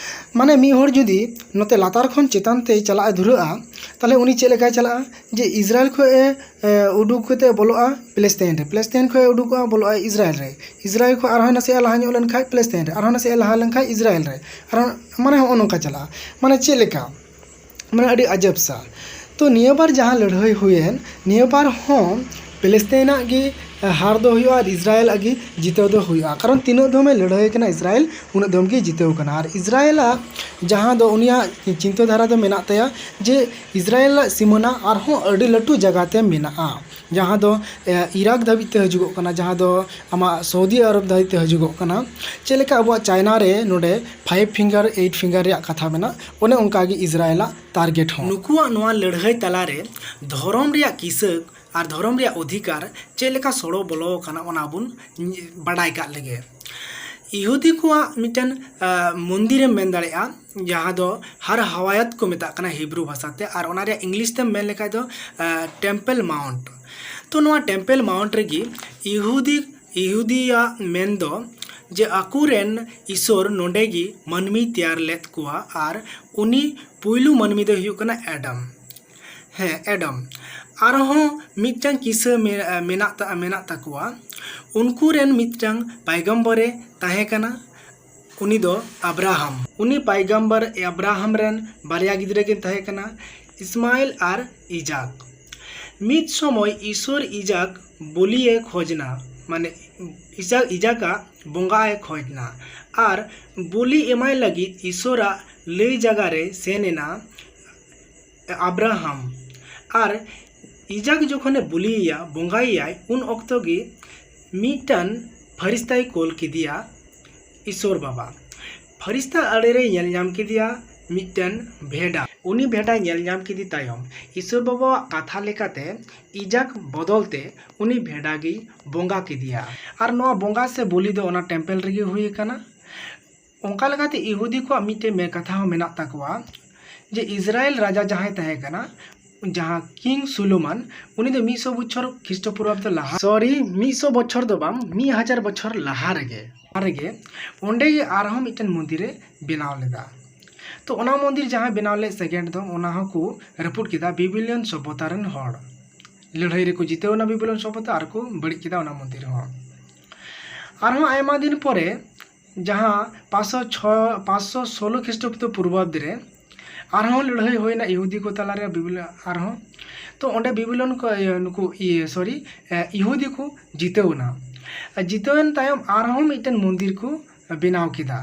ᱢᱟᱱᱮ ᱢᱤᱫ ᱦᱚᱲ ᱡᱩᱫᱤ ᱱᱚᱛᱮ ᱞᱟᱛᱟᱨ ᱠᱷᱚᱱ ᱪᱮᱛᱟᱱ ᱛᱮ ᱪᱟᱞᱟᱜ ᱮ ᱫᱷᱩᱨᱟᱹᱜᱼᱟ, ᱛᱟᱦᱚᱞᱮ ᱩᱱᱤ ᱪᱮᱫ ᱞᱮᱠᱟᱭ ᱪᱟᱞᱟᱜᱼᱟ? ᱡᱮ ᱤᱥᱨᱟᱭᱮᱞ ᱠᱷᱚᱱ ᱮ, ᱮ, ᱩᱰᱩᱠ ᱠᱟᱛᱮ ᱵᱚᱞᱚᱜᱼᱟ ᱯᱮᱞᱮᱥᱛᱟᱭᱤᱱ ᱨᱮ, ᱯᱮᱞᱮᱥᱛᱟᱭᱤᱱ ᱠᱷᱚᱱ ᱩᱰᱩᱠᱚᱜᱼᱟ ᱵᱚᱞᱚᱜᱼᱟ ᱤᱥᱨᱟᱭᱮᱞ ᱨᱮ, ᱤᱥᱨᱟᱭᱮᱞ ᱠᱷᱚᱱ ᱟᱨᱦᱚᱸ ᱱᱟᱥᱮᱭᱟᱜ ᱞᱟᱦᱟ ᱧᱚᱜ ᱞᱮᱱᱠᱷᱟᱱ ᱯᱮᱞᱮᱥᱛᱟᱭᱤᱱ ᱨᱮ, ᱟᱨᱦᱚᱸ ᱱᱟᱥᱮᱭᱟᱜ ᱞᱟᱦᱟ ᱞᱮᱱᱠᱷᱟᱱ ᱤᱥᱨᱟᱭᱮᱞ ᱨᱮ, ᱟᱨᱦᱚᱸ ᱢᱟᱱᱮ ᱦᱚᱸᱜᱼᱚ ᱱᱚᱝᱠᱟ ᱪᱟᱞᱟᱜᱼᱟ᱾ ᱢᱟᱱᱮ ᱪᱮᱫ ᱞᱮᱠᱟ? ᱢᱟᱱᱮ ᱟᱹᱰᱤ ᱟᱡᱟᱵ ᱥᱟ᱾ ᱛᱚ ᱱᱤᱭᱟᱹ ᱵᱟᱨ ᱡᱟᱦᱟᱸ ᱞᱟᱹᱲᱦᱟᱹᱭ ᱦᱩᱭᱮᱱ, ᱱᱤᱭᱟᱹ ᱵᱟᱨ ᱦᱚᱸ ᱯᱮᱞᱮᱥᱛᱟᱭᱤᱱᱟᱜ ᱜᱮ ᱦᱟᱨ ᱫᱚ ᱦᱩᱭᱩᱜᱼᱟ ᱟᱨ ᱤᱥᱨᱟᱭᱮᱞᱟᱜ ᱜᱮ ᱡᱤᱛᱟᱹᱣ ᱫᱚ ᱦᱩᱭᱩᱜᱼᱟ, ᱠᱟᱨᱚᱱ ᱛᱤᱱᱟᱹᱜ ᱫᱷᱚᱢᱮ ᱞᱟᱹᱲᱦᱟᱹᱭ ᱠᱟᱱᱟ ᱤᱥᱨᱟᱭᱮᱞ, ᱩᱱᱟᱹᱜ ᱫᱷᱚᱢ ᱜᱮ ᱡᱤᱛᱟᱹᱣ ᱠᱟᱱᱟ᱾ ᱟᱨ ᱤᱥᱨᱟᱭᱮᱞᱟᱜ ᱡᱟᱦᱟᱸ ᱫᱚ ᱩᱱᱤᱭᱟᱜ ᱪᱤᱱᱛᱟᱹ ᱫᱷᱟᱨᱟ ᱫᱚ ᱢᱮᱱᱟᱜ ᱛᱟᱭᱟ ᱡᱮ ᱤᱥᱨᱟᱭᱮᱞᱟᱜ ᱥᱤᱢᱟᱹᱱᱟ ᱟᱨᱦᱚᱸ ᱟᱹᱰᱤ ᱞᱟᱹᱴᱩ ᱡᱟᱭᱜᱟ ᱛᱮ ᱢᱮᱱᱟᱜᱼᱟ, ᱡᱟᱦᱟᱸ ᱫᱚ, ᱮ, ᱤᱨᱟᱠ ᱫᱷᱟᱹᱵᱤᱡ ᱛᱮ ᱦᱤᱡᱩᱜᱚᱜ ᱠᱟᱱᱟ, ᱡᱟᱦᱟᱸ ᱫᱚ ᱟᱢᱟᱜ ᱥᱳᱣᱫᱤ ᱟᱨᱚᱵ ᱫᱷᱟᱹᱵᱤᱡ ᱛᱮ ᱦᱤᱡᱩᱜᱚᱜ ᱠᱟᱱᱟ᱾ ᱪᱮᱫ ᱞᱮᱠᱟ ᱟᱵᱚᱣᱟᱜ ᱪᱟᱭᱱᱟ ᱨᱮ ᱱᱚᱰᱮ ᱯᱷᱟᱭᱤᱵᱷ ᱯᱷᱤᱝᱜᱟᱨ, ᱮᱭᱤᱴ ᱯᱷᱤᱝᱜᱟᱨ ᱨᱮᱭᱟᱜ ᱠᱟᱛᱷᱟ ᱢᱮᱱᱟᱜ, ᱚᱱᱮ ᱚᱱᱠᱟ ᱜᱮ ᱤᱥᱨᱟᱭᱮᱞᱟᱜ ᱴᱟᱨᱜᱮᱴ ᱦᱚᱸ᱾ ᱱᱩᱠᱩᱣᱟᱜ ᱱᱚᱣᱟ ᱞᱟᱹᱲᱦᱟᱹᱭ ᱛᱟᱞᱟᱨᱮ ᱫᱷᱚᱨᱚᱢ ᱨᱮᱭᱟᱜ ᱠᱤᱥᱟᱹ ᱟᱨ ᱫᱷᱚᱨᱚᱢ ᱨᱮᱭᱟᱜ ᱚᱫᱷᱤᱠᱟᱨ ᱪᱮᱫ ᱞᱮᱠᱟ ᱥᱚᱲᱚ ᱵᱚᱞᱚ ᱟᱠᱟᱱᱟ, ᱚᱱᱟ ᱵᱚᱱ ᱵᱟᱰᱟᱭ ᱠᱟᱜ ᱞᱮᱜᱮ᱾ ᱤᱦᱩᱫᱤ ᱠᱚᱣᱟᱜ ᱢᱤᱫᱴᱮᱱ, ᱟ, ᱢᱚᱱᱫᱤᱨᱮᱢ ᱢᱮᱱ ᱫᱟᱲᱮᱭᱟᱜᱼᱟ, ᱡᱟᱦᱟᱸ ᱫᱚ ᱦᱟᱨ ᱦᱟᱣᱟᱭᱟᱛ ᱠᱚ ᱢᱮᱛᱟᱜ ᱠᱟᱱᱟ ᱦᱤᱵᱨᱩ ᱵᱷᱟᱥᱟᱛᱮ, ᱟᱨ ᱚᱱᱟ ᱨᱮᱭᱟᱜ ᱤᱝᱞᱤᱥ ᱛᱮᱢ ᱢᱮᱱ ᱞᱮᱠᱷᱟᱡ ᱫᱚ, ᱟ, ᱴᱮᱢᱯᱮᱞ ᱢᱟᱣᱩᱱᱴ᱾ ᱛᱚ ᱱᱚᱣᱟ ᱴᱮᱢᱯᱮᱞ ᱢᱟᱣᱩᱱᱴ ᱨᱮᱜᱮ ᱤᱦᱩᱫᱤ, ᱤᱦᱩᱫᱤᱭᱟᱜ ᱢᱮᱱ ᱫᱚ ᱡᱮ ᱟᱠᱚᱨᱮᱱ ᱤᱥᱚᱨ ᱱᱚᱰᱮ ᱜᱮ ᱢᱟᱹᱱᱢᱤᱭ ᱛᱮᱭᱟᱨ ᱞᱮᱫ ᱠᱚᱣᱟ, ᱟᱨ ᱩᱱᱤ ᱯᱩᱭᱞᱩ ᱢᱟᱹᱱᱢᱤ ᱫᱚᱭ ᱦᱩᱭᱩᱜ ᱠᱟᱱᱟ ᱮᱰᱟᱢ᱾ ᱦᱮᱸ, ᱮᱰᱟᱢ᱾ ᱟᱨᱦᱚᱸ ᱢᱤᱫᱴᱟᱝ ᱠᱤᱥᱟᱹ ᱢᱮ-, ᱢᱮᱱᱟᱜ ᱛᱟ-, ᱢᱮᱱᱟᱜ ᱛᱟᱠᱚᱣᱟ᱾ ᱩᱱᱠᱩ ᱨᱮᱱ ᱢᱤᱫᱴᱟᱝ ᱯᱟᱭᱜᱟᱢᱵᱚᱨᱮ ᱛᱟᱦᱮᱸ ᱠᱟᱱᱟ᱾ ᱩᱱᱤ ᱫᱚ ᱟᱵᱨᱟᱦᱟᱢ᱾ ᱩᱱᱤ ᱯᱟᱭᱜᱟᱢᱵᱟᱨ ᱟᱵᱨᱟᱦᱟᱢ ᱨᱮᱱ ᱵᱟᱨᱭᱟ ᱜᱤᱫᱽᱨᱟᱹ ᱠᱤᱱ ᱛᱟᱦᱮᱸ ᱠᱟᱱᱟ, ᱤᱥᱢᱟᱭᱮᱞ ᱟᱨ ᱤᱡᱟᱠ᱾ ᱢᱤᱫ ᱥᱚᱢᱚᱭ ᱤᱥᱚᱨ ᱤᱡᱟᱠ ᱵᱚᱞᱤ ᱮ ᱠᱷᱚᱡᱽ ᱮᱱᱟ, ᱢᱟᱱᱮ ᱤᱡᱟᱠ, ᱤᱡᱟᱠᱟᱜ ᱵᱚᱸᱜᱟ ᱮ ᱠᱷᱚᱡᱽ ᱮᱱᱟ ᱟᱨ ᱵᱚᱞᱤ ᱮᱢᱟᱭ ᱞᱟᱹᱜᱤᱫ ᱤᱥᱚᱨᱟᱜ ᱞᱟᱹᱭ ᱡᱟᱭᱜᱟ ᱨᱮ ᱥᱮᱱ ᱮᱱᱟ ᱟᱵᱨᱟᱦᱟᱢ᱾ ᱟᱨ ᱤᱡᱟᱠ ᱡᱚᱠᱷᱚᱱᱮ ᱵᱚᱞᱤᱭᱮᱭᱟ, ᱵᱚᱸᱜᱟᱭᱮᱭᱟᱭ, ᱩᱱ ᱚᱠᱛᱚ ᱜᱮ ᱢᱤᱫᱴᱟᱱ ᱯᱷᱟᱨᱤᱥᱛᱟᱭ ᱠᱳᱞ ᱠᱮᱫᱮᱭᱟ ᱤᱥᱚᱨ ᱵᱟᱵᱟ᱾ ᱯᱷᱟᱨᱤᱥᱛᱟ ᱟᱲᱮᱨᱮᱭ ᱧᱮᱞ ᱧᱟᱢ ᱠᱮᱫᱮᱭᱟ ᱢᱤᱫᱴᱟᱱ ᱵᱷᱮᱰᱟ᱾ ᱩᱱᱤ ᱵᱷᱮᱰᱟᱭ ᱧᱮᱞ ᱧᱟᱢ ᱠᱮᱫᱮ ᱛᱟᱭᱚᱢ, ᱤᱥᱚᱨ ᱵᱟᱵᱟᱣᱟᱜ ᱠᱟᱛᱷᱟ ᱞᱮᱠᱟᱛᱮ ᱤᱡᱟᱠ ᱵᱚᱫᱚᱞ ᱛᱮ ᱩᱱᱤ ᱵᱷᱮᱰᱟ ᱜᱮᱭ ᱵᱚᱸᱜᱟ ᱠᱮᱫᱮᱭᱟ᱾ ᱟᱨ ᱱᱚᱣᱟ ᱵᱚᱸᱜᱟ ᱥᱮ ᱵᱚᱞᱤ ᱫᱚ ᱚᱱᱟ ᱴᱮᱢᱯᱮᱞ ᱨᱮᱜᱮ ᱦᱩᱭ ᱟᱠᱟᱱᱟ᱾ ᱚᱱᱠᱟ ᱞᱮᱠᱟᱛᱮ ᱤᱦᱩᱫᱤ ᱠᱚᱣᱟᱜ ᱢᱤᱫᱴᱮᱱ ᱢᱮ ᱠᱟᱛᱷᱟ ᱦᱚᱸ ᱢᱮᱱᱟᱜ ᱛᱟᱠᱚᱣᱟ ᱡᱮ ᱤᱥᱨᱟᱭᱮᱞ ᱨᱟᱡᱟ ᱡᱟᱦᱟᱸᱭ ᱛᱟᱦᱮᱸ ᱠᱟᱱᱟ, ᱡᱟᱦᱟᱸ ᱠᱤᱝ ᱥᱩᱞᱮᱢᱟᱱ, ᱩᱱᱤ ᱫᱚ ᱢᱤᱫ ᱥᱚ ᱵᱚᱪᱷᱚᱨ ᱠᱷᱨᱤᱥᱴᱚ ᱯᱩᱨᱵᱟᱵᱫᱚ ᱞᱟᱦᱟ, ᱥᱚᱨᱤ, ᱢᱤᱫ ᱥᱚ ᱵᱚᱪᱷᱚᱨ ᱫᱚ ᱵᱟᱝ, ᱢᱤᱫ ᱦᱟᱡᱟᱨ ᱵᱚᱪᱷᱚᱨ ᱞᱟᱦᱟ ᱨᱮᱜᱮ, ᱞᱟᱦᱟ ᱨᱮᱜᱮ ᱚᱸᱰᱮ ᱜᱮ ᱟᱨᱦᱚᱸ ᱢᱤᱫᱴᱮᱱ ᱢᱚᱱᱫᱤᱨᱮ ᱵᱮᱱᱟᱣ ᱞᱮᱫᱟ᱾ ᱛᱚ ᱚᱱᱟ ᱢᱚᱱᱫᱤᱨ ᱡᱟᱦᱟᱸᱭ ᱵᱮᱱᱟᱣ ᱞᱮᱫ ᱥᱮᱠᱮᱱᱰ ᱫᱚ, ᱚᱱᱟ ᱦᱚᱸᱠᱚ ᱨᱟᱹᱯᱩᱫ ᱠᱮᱫᱟ ᱵᱤᱵᱤᱞᱤᱭᱚᱱ ᱥᱚᱵᱷᱚᱛᱟ ᱨᱮᱱ ᱦᱚᱲ᱾ ᱞᱟᱹᱲᱦᱟᱹᱭ ᱨᱮᱠᱚ ᱡᱤᱛᱟᱹᱣ ᱮᱱᱟ ᱵᱤᱵᱤᱞᱤᱭᱚᱱ ᱥᱚᱵᱷᱚᱛᱟ ᱟᱨ ᱠᱚ ᱵᱟᱹᱲᱤᱡ ᱠᱮᱫᱟ ᱚᱱᱟ ᱢᱚᱱᱫᱤᱨ ᱦᱚᱸ᱾ ᱟᱨᱦᱚᱸ ᱟᱭᱢᱟ ᱫᱤᱱ ᱯᱚᱨᱮ ᱡᱟᱦᱟᱸ ᱯᱟᱸᱪᱥᱚ ᱪᱷᱚ, ᱯᱟᱸᱪᱥᱚ ᱥᱳᱞᱳ ᱠᱷᱨᱤᱥᱴᱚᱯᱩᱨᱵᱟᱵᱫ ᱨᱮ ᱟᱨᱦᱚᱸ ᱞᱟᱹᱲᱦᱟᱹᱭ ᱦᱩᱭᱱᱟ ᱤᱦᱩᱫᱤ ᱠᱚ ᱛᱟᱞᱟᱨᱮ ᱵᱤᱵᱤᱞ-, ᱟᱨᱦᱚᱸ᱾ ᱛᱚ ᱚᱸᱰᱮ ᱵᱤᱵᱤᱞᱚᱱ ᱠᱚ, ᱤᱭᱟᱹ, ᱱᱩᱠᱩ, ᱤᱭᱟᱹ, ᱥᱚᱨᱤ, ᱮ, ᱤᱦᱩᱫᱤ ᱠᱚ ᱡᱤᱛᱟᱹᱣ ᱮᱱᱟ᱾ ᱟᱨ ᱡᱤᱛᱟᱹᱣ ᱮᱱ ᱛᱟᱭᱚᱢ ᱟᱨᱦᱚᱸ ᱢᱤᱫᱴᱮᱱ ᱢᱚᱱᱫᱤᱨ ᱠᱚ ᱵᱮᱱᱟᱣ ᱠᱮᱫᱟ᱾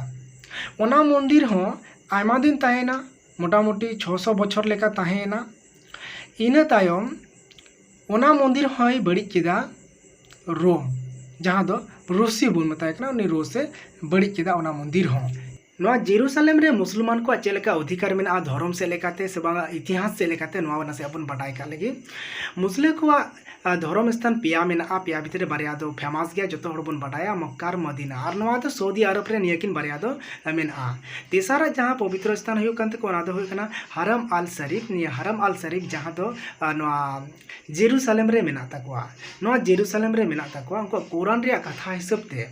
ᱚᱱᱟ ᱢᱚᱱᱫᱤᱨ ᱦᱚᱸ ᱟᱭᱢᱟ ᱫᱤᱱ ᱛᱟᱦᱮᱸᱭᱮᱱᱟ, ᱢᱚᱴᱟᱢᱩᱴᱤ ᱪᱷᱚᱥᱚ ᱵᱚᱪᱷᱚᱨ ᱞᱮᱠᱟ ᱛᱟᱦᱮᱸᱭᱮᱱᱟ᱾ ᱤᱱᱟᱹ ᱛᱟᱭᱚᱢ ᱚᱱᱟ ᱢᱚᱱᱫᱤᱨ ᱦᱚᱸᱭ ᱵᱟᱹᱲᱤᱡ ᱠᱮᱫᱟ ᱨᱳᱢ, ᱡᱟᱦᱟᱸ ᱫᱚ ᱨᱩᱥᱤ ᱵᱚᱱ ᱢᱮᱛᱟᱭ ᱠᱟᱱᱟ, ᱩᱱᱤ ᱨᱩᱥ ᱮ ᱵᱟᱹᱲᱤᱡ ᱠᱮᱫᱟ ᱚᱱᱟ ᱢᱚᱱᱫᱤᱨ ᱦᱚᱸ᱾ ᱱᱚᱣᱟ ᱡᱮᱨᱩᱥᱟᱞᱮᱢ ᱨᱮ ᱢᱩᱥᱞᱢᱟᱱ ᱠᱚᱣᱟᱜ ᱪᱮᱫ ᱞᱮᱠᱟ ᱚᱫᱷᱤᱠᱟᱨ ᱢᱮᱱᱟᱜᱼᱟ ᱫᱷᱚᱨᱚᱢ ᱥᱮᱫ ᱞᱮᱠᱟᱛᱮ ᱥᱮ ᱵᱟᱝ ᱤᱛᱤᱦᱟᱥ ᱥᱮᱫ ᱞᱮᱠᱟᱛᱮ, ᱱᱚᱣᱟ ᱱᱟᱥᱮᱭᱟᱜ ᱵᱚᱱ ᱵᱟᱰᱟᱭ ᱠᱟᱜ ᱞᱮᱜᱮ᱾ ᱢᱩᱥᱞᱟᱹ ᱠᱚᱣᱟᱜ, ᱟ, ᱫᱷᱚᱨᱚᱢ ᱥᱛᱷᱟᱱ ᱯᱮᱭᱟ ᱢᱮᱱᱟᱜᱼᱟ, ᱯᱮᱭᱟ ᱵᱷᱤᱛᱨᱤ ᱨᱮ ᱵᱟᱨᱭᱟ ᱫᱚ ᱯᱷᱮᱢᱟᱥ ᱜᱮᱭᱟ, ᱡᱚᱛᱚ ᱦᱚᱲ ᱵᱚᱱ ᱵᱟᱰᱟᱭᱟ, ᱢᱚᱠᱠᱟ ᱟᱨ ᱢᱚᱫᱤᱱᱟ, ᱟᱨ ᱱᱚᱣᱟ ᱫᱚ ᱥᱳᱣᱫᱤ ᱟᱨᱚᱵ ᱨᱮ ᱱᱤᱭᱟᱹ ᱠᱤᱱ ᱵᱟᱨᱭᱟ ᱫᱚ, ᱟ, ᱢᱮᱱᱟᱜᱼᱟ᱾ ᱛᱮᱥᱟᱨᱟᱜ ᱡᱟᱦᱟᱸ ᱯᱚᱵᱤᱛᱨᱚ ᱥᱛᱷᱟᱱ ᱦᱩᱭᱩᱜ ᱠᱟᱱ ᱛᱟᱠᱚᱣᱟ, ᱚᱱᱟ ᱫᱚ ᱦᱩᱭᱩᱜ ᱠᱟᱱᱟ ᱦᱟᱨᱟᱢ ᱟᱞ ᱥᱟᱨᱤᱯ᱾ ᱱᱤᱭᱟᱹ ᱦᱟᱨᱟᱢ ᱟᱞ ᱥᱟᱨᱤᱯ ᱡᱟᱦᱟᱸ ᱫᱚ, ᱟ, ᱱᱚᱣᱟ ᱡᱮᱨᱩᱥᱟᱞᱮᱢ ᱨᱮ ᱢᱮᱱᱟᱜ ᱛᱟᱠᱚᱣᱟ᱾ ᱱᱚᱣᱟ ᱡᱮᱨᱩᱥᱟᱞᱮᱢ ᱨᱮ ᱢᱮᱱᱟᱜ ᱛᱟᱠᱚᱣᱟ, ᱩᱱᱠᱩᱣᱟᱜ ᱠᱳᱨᱟᱱ ᱨᱮᱭᱟᱜ ᱠᱟᱛᱷᱟ ᱦᱤᱥᱟᱹᱵ ᱛᱮ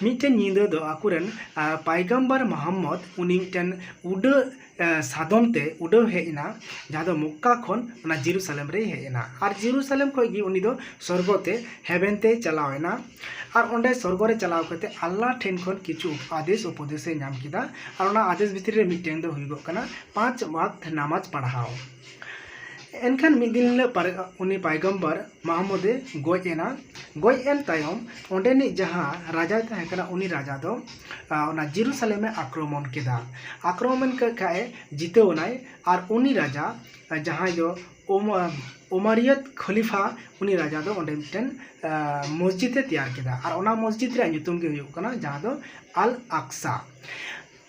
ᱢᱤᱫᱴᱮᱱ ᱧᱤᱫᱟᱹ ᱫᱚ ᱟᱠᱚᱨᱮᱱ, ᱟ, ᱯᱟᱭᱜᱟᱢᱵᱟᱨ ᱢᱚᱦᱚᱢᱢᱚᱫ, ᱩᱱᱤ ᱢᱤᱫᱴᱮᱱ ᱩᱰᱟᱹᱜ, ᱟ, ᱥᱟᱫᱚᱢ ᱛᱮ ᱩᱰᱟᱹᱣ ᱦᱮᱡ ᱮᱱᱟ, ᱡᱟᱦᱟᱸ ᱫᱚ ᱢᱚᱠᱠᱟ ᱠᱷᱚᱱ ᱚᱱᱟ ᱡᱮᱨᱩᱥᱟᱞᱮᱢ ᱨᱮᱭ ᱦᱮᱡ ᱮᱱᱟ᱾ ᱟᱨ ᱡᱮᱨᱩᱥᱟᱞᱮᱢ ᱠᱷᱚᱱ ᱜᱮ ᱩᱱᱤ ᱫᱚ ᱥᱚᱨᱜᱚ ᱛᱮ, ᱦᱮᱵᱮᱱ ᱛᱮᱭ ᱪᱟᱞᱟᱣ ᱮᱱᱟ᱾ ᱟᱨ ᱚᱸᱰᱮ ᱥᱚᱨᱜᱚ ᱨᱮ ᱪᱟᱞᱟᱣ ᱠᱟᱛᱮ ᱟᱞᱞᱟ ᱴᱷᱮᱱ ᱠᱷᱚᱱ ᱠᱤᱪᱷᱩ ᱟᱫᱮᱥ ᱩᱯᱚᱫᱮᱥ ᱮ ᱧᱟᱢ ᱠᱮᱫᱟ᱾ ᱟᱨ ᱚᱱᱟ ᱟᱫᱮᱥ ᱵᱷᱤᱛᱨᱤ ᱨᱮ ᱢᱤᱫᱴᱮᱱ ᱫᱚ ᱦᱩᱭᱩᱜᱚᱜ ᱠᱟᱱᱟ ᱯᱟᱸᱪ ᱣᱟᱠᱛ ᱱᱟᱢᱟᱡᱽ ᱯᱟᱲᱦᱟᱣ᱾ ᱮᱱᱠᱷᱟᱱ ᱢᱤᱫ ᱫᱤᱱ ᱦᱤᱞᱳᱜ ᱯᱟᱨ-, ᱩᱱᱤ ᱯᱟᱭᱜᱟᱢᱵᱟᱨ ᱢᱟᱦᱢᱩᱫ ᱮ ᱜᱚᱡ ᱮᱱᱟ᱾ ᱜᱚᱡ ᱮᱱ ᱛᱟᱭᱚᱢ ᱚᱸᱰᱮᱱᱤᱡ ᱡᱟᱦᱟᱸ ᱨᱟᱡᱟᱭ ᱛᱟᱦᱮᱸ ᱠᱟᱱᱟ, ᱩᱱᱤ ᱨᱟᱡᱟ ᱫᱚ, ᱟ, ᱚᱱᱟ ᱡᱮᱨᱩᱥᱟᱞᱮᱢ ᱮ ᱟᱠᱨᱚᱢᱚᱱ ᱠᱮᱫᱟ᱾ ᱟᱠᱨᱚᱢᱚᱱ ᱠᱮᱫ ᱠᱷᱟᱡ ᱮ, ᱡᱤᱛᱟᱹᱣ ᱮᱱᱟᱭ᱾ ᱟᱨ ᱩᱱᱤ ᱨᱟᱡᱟ, ᱟ, ᱡᱟᱦᱟᱸᱭ ᱫᱚ ᱳᱢ-, ᱳᱢᱟᱨᱤᱭᱟᱛ ᱠᱷᱚᱞᱤᱯᱷᱟ, ᱩᱱᱤ ᱨᱟᱡᱟ ᱫᱚ ᱚᱸᱰᱮ ᱢᱤᱫᱴᱮᱱ, ᱟ, ᱢᱚᱥᱡᱤᱫ ᱮ ᱛᱮᱭᱟᱨ ᱠᱮᱫᱟ᱾ ᱟᱨ ᱚᱱᱟ ᱢᱚᱥᱡᱤᱫ ᱨᱮᱭᱟᱜ ᱧᱩᱛᱩᱢ ᱜᱮ ᱦᱩᱭᱩᱜ ᱠᱟᱱᱟ ᱡᱟᱦᱟᱸ ᱫᱚ ᱟᱞ ᱟᱠᱥᱟ᱾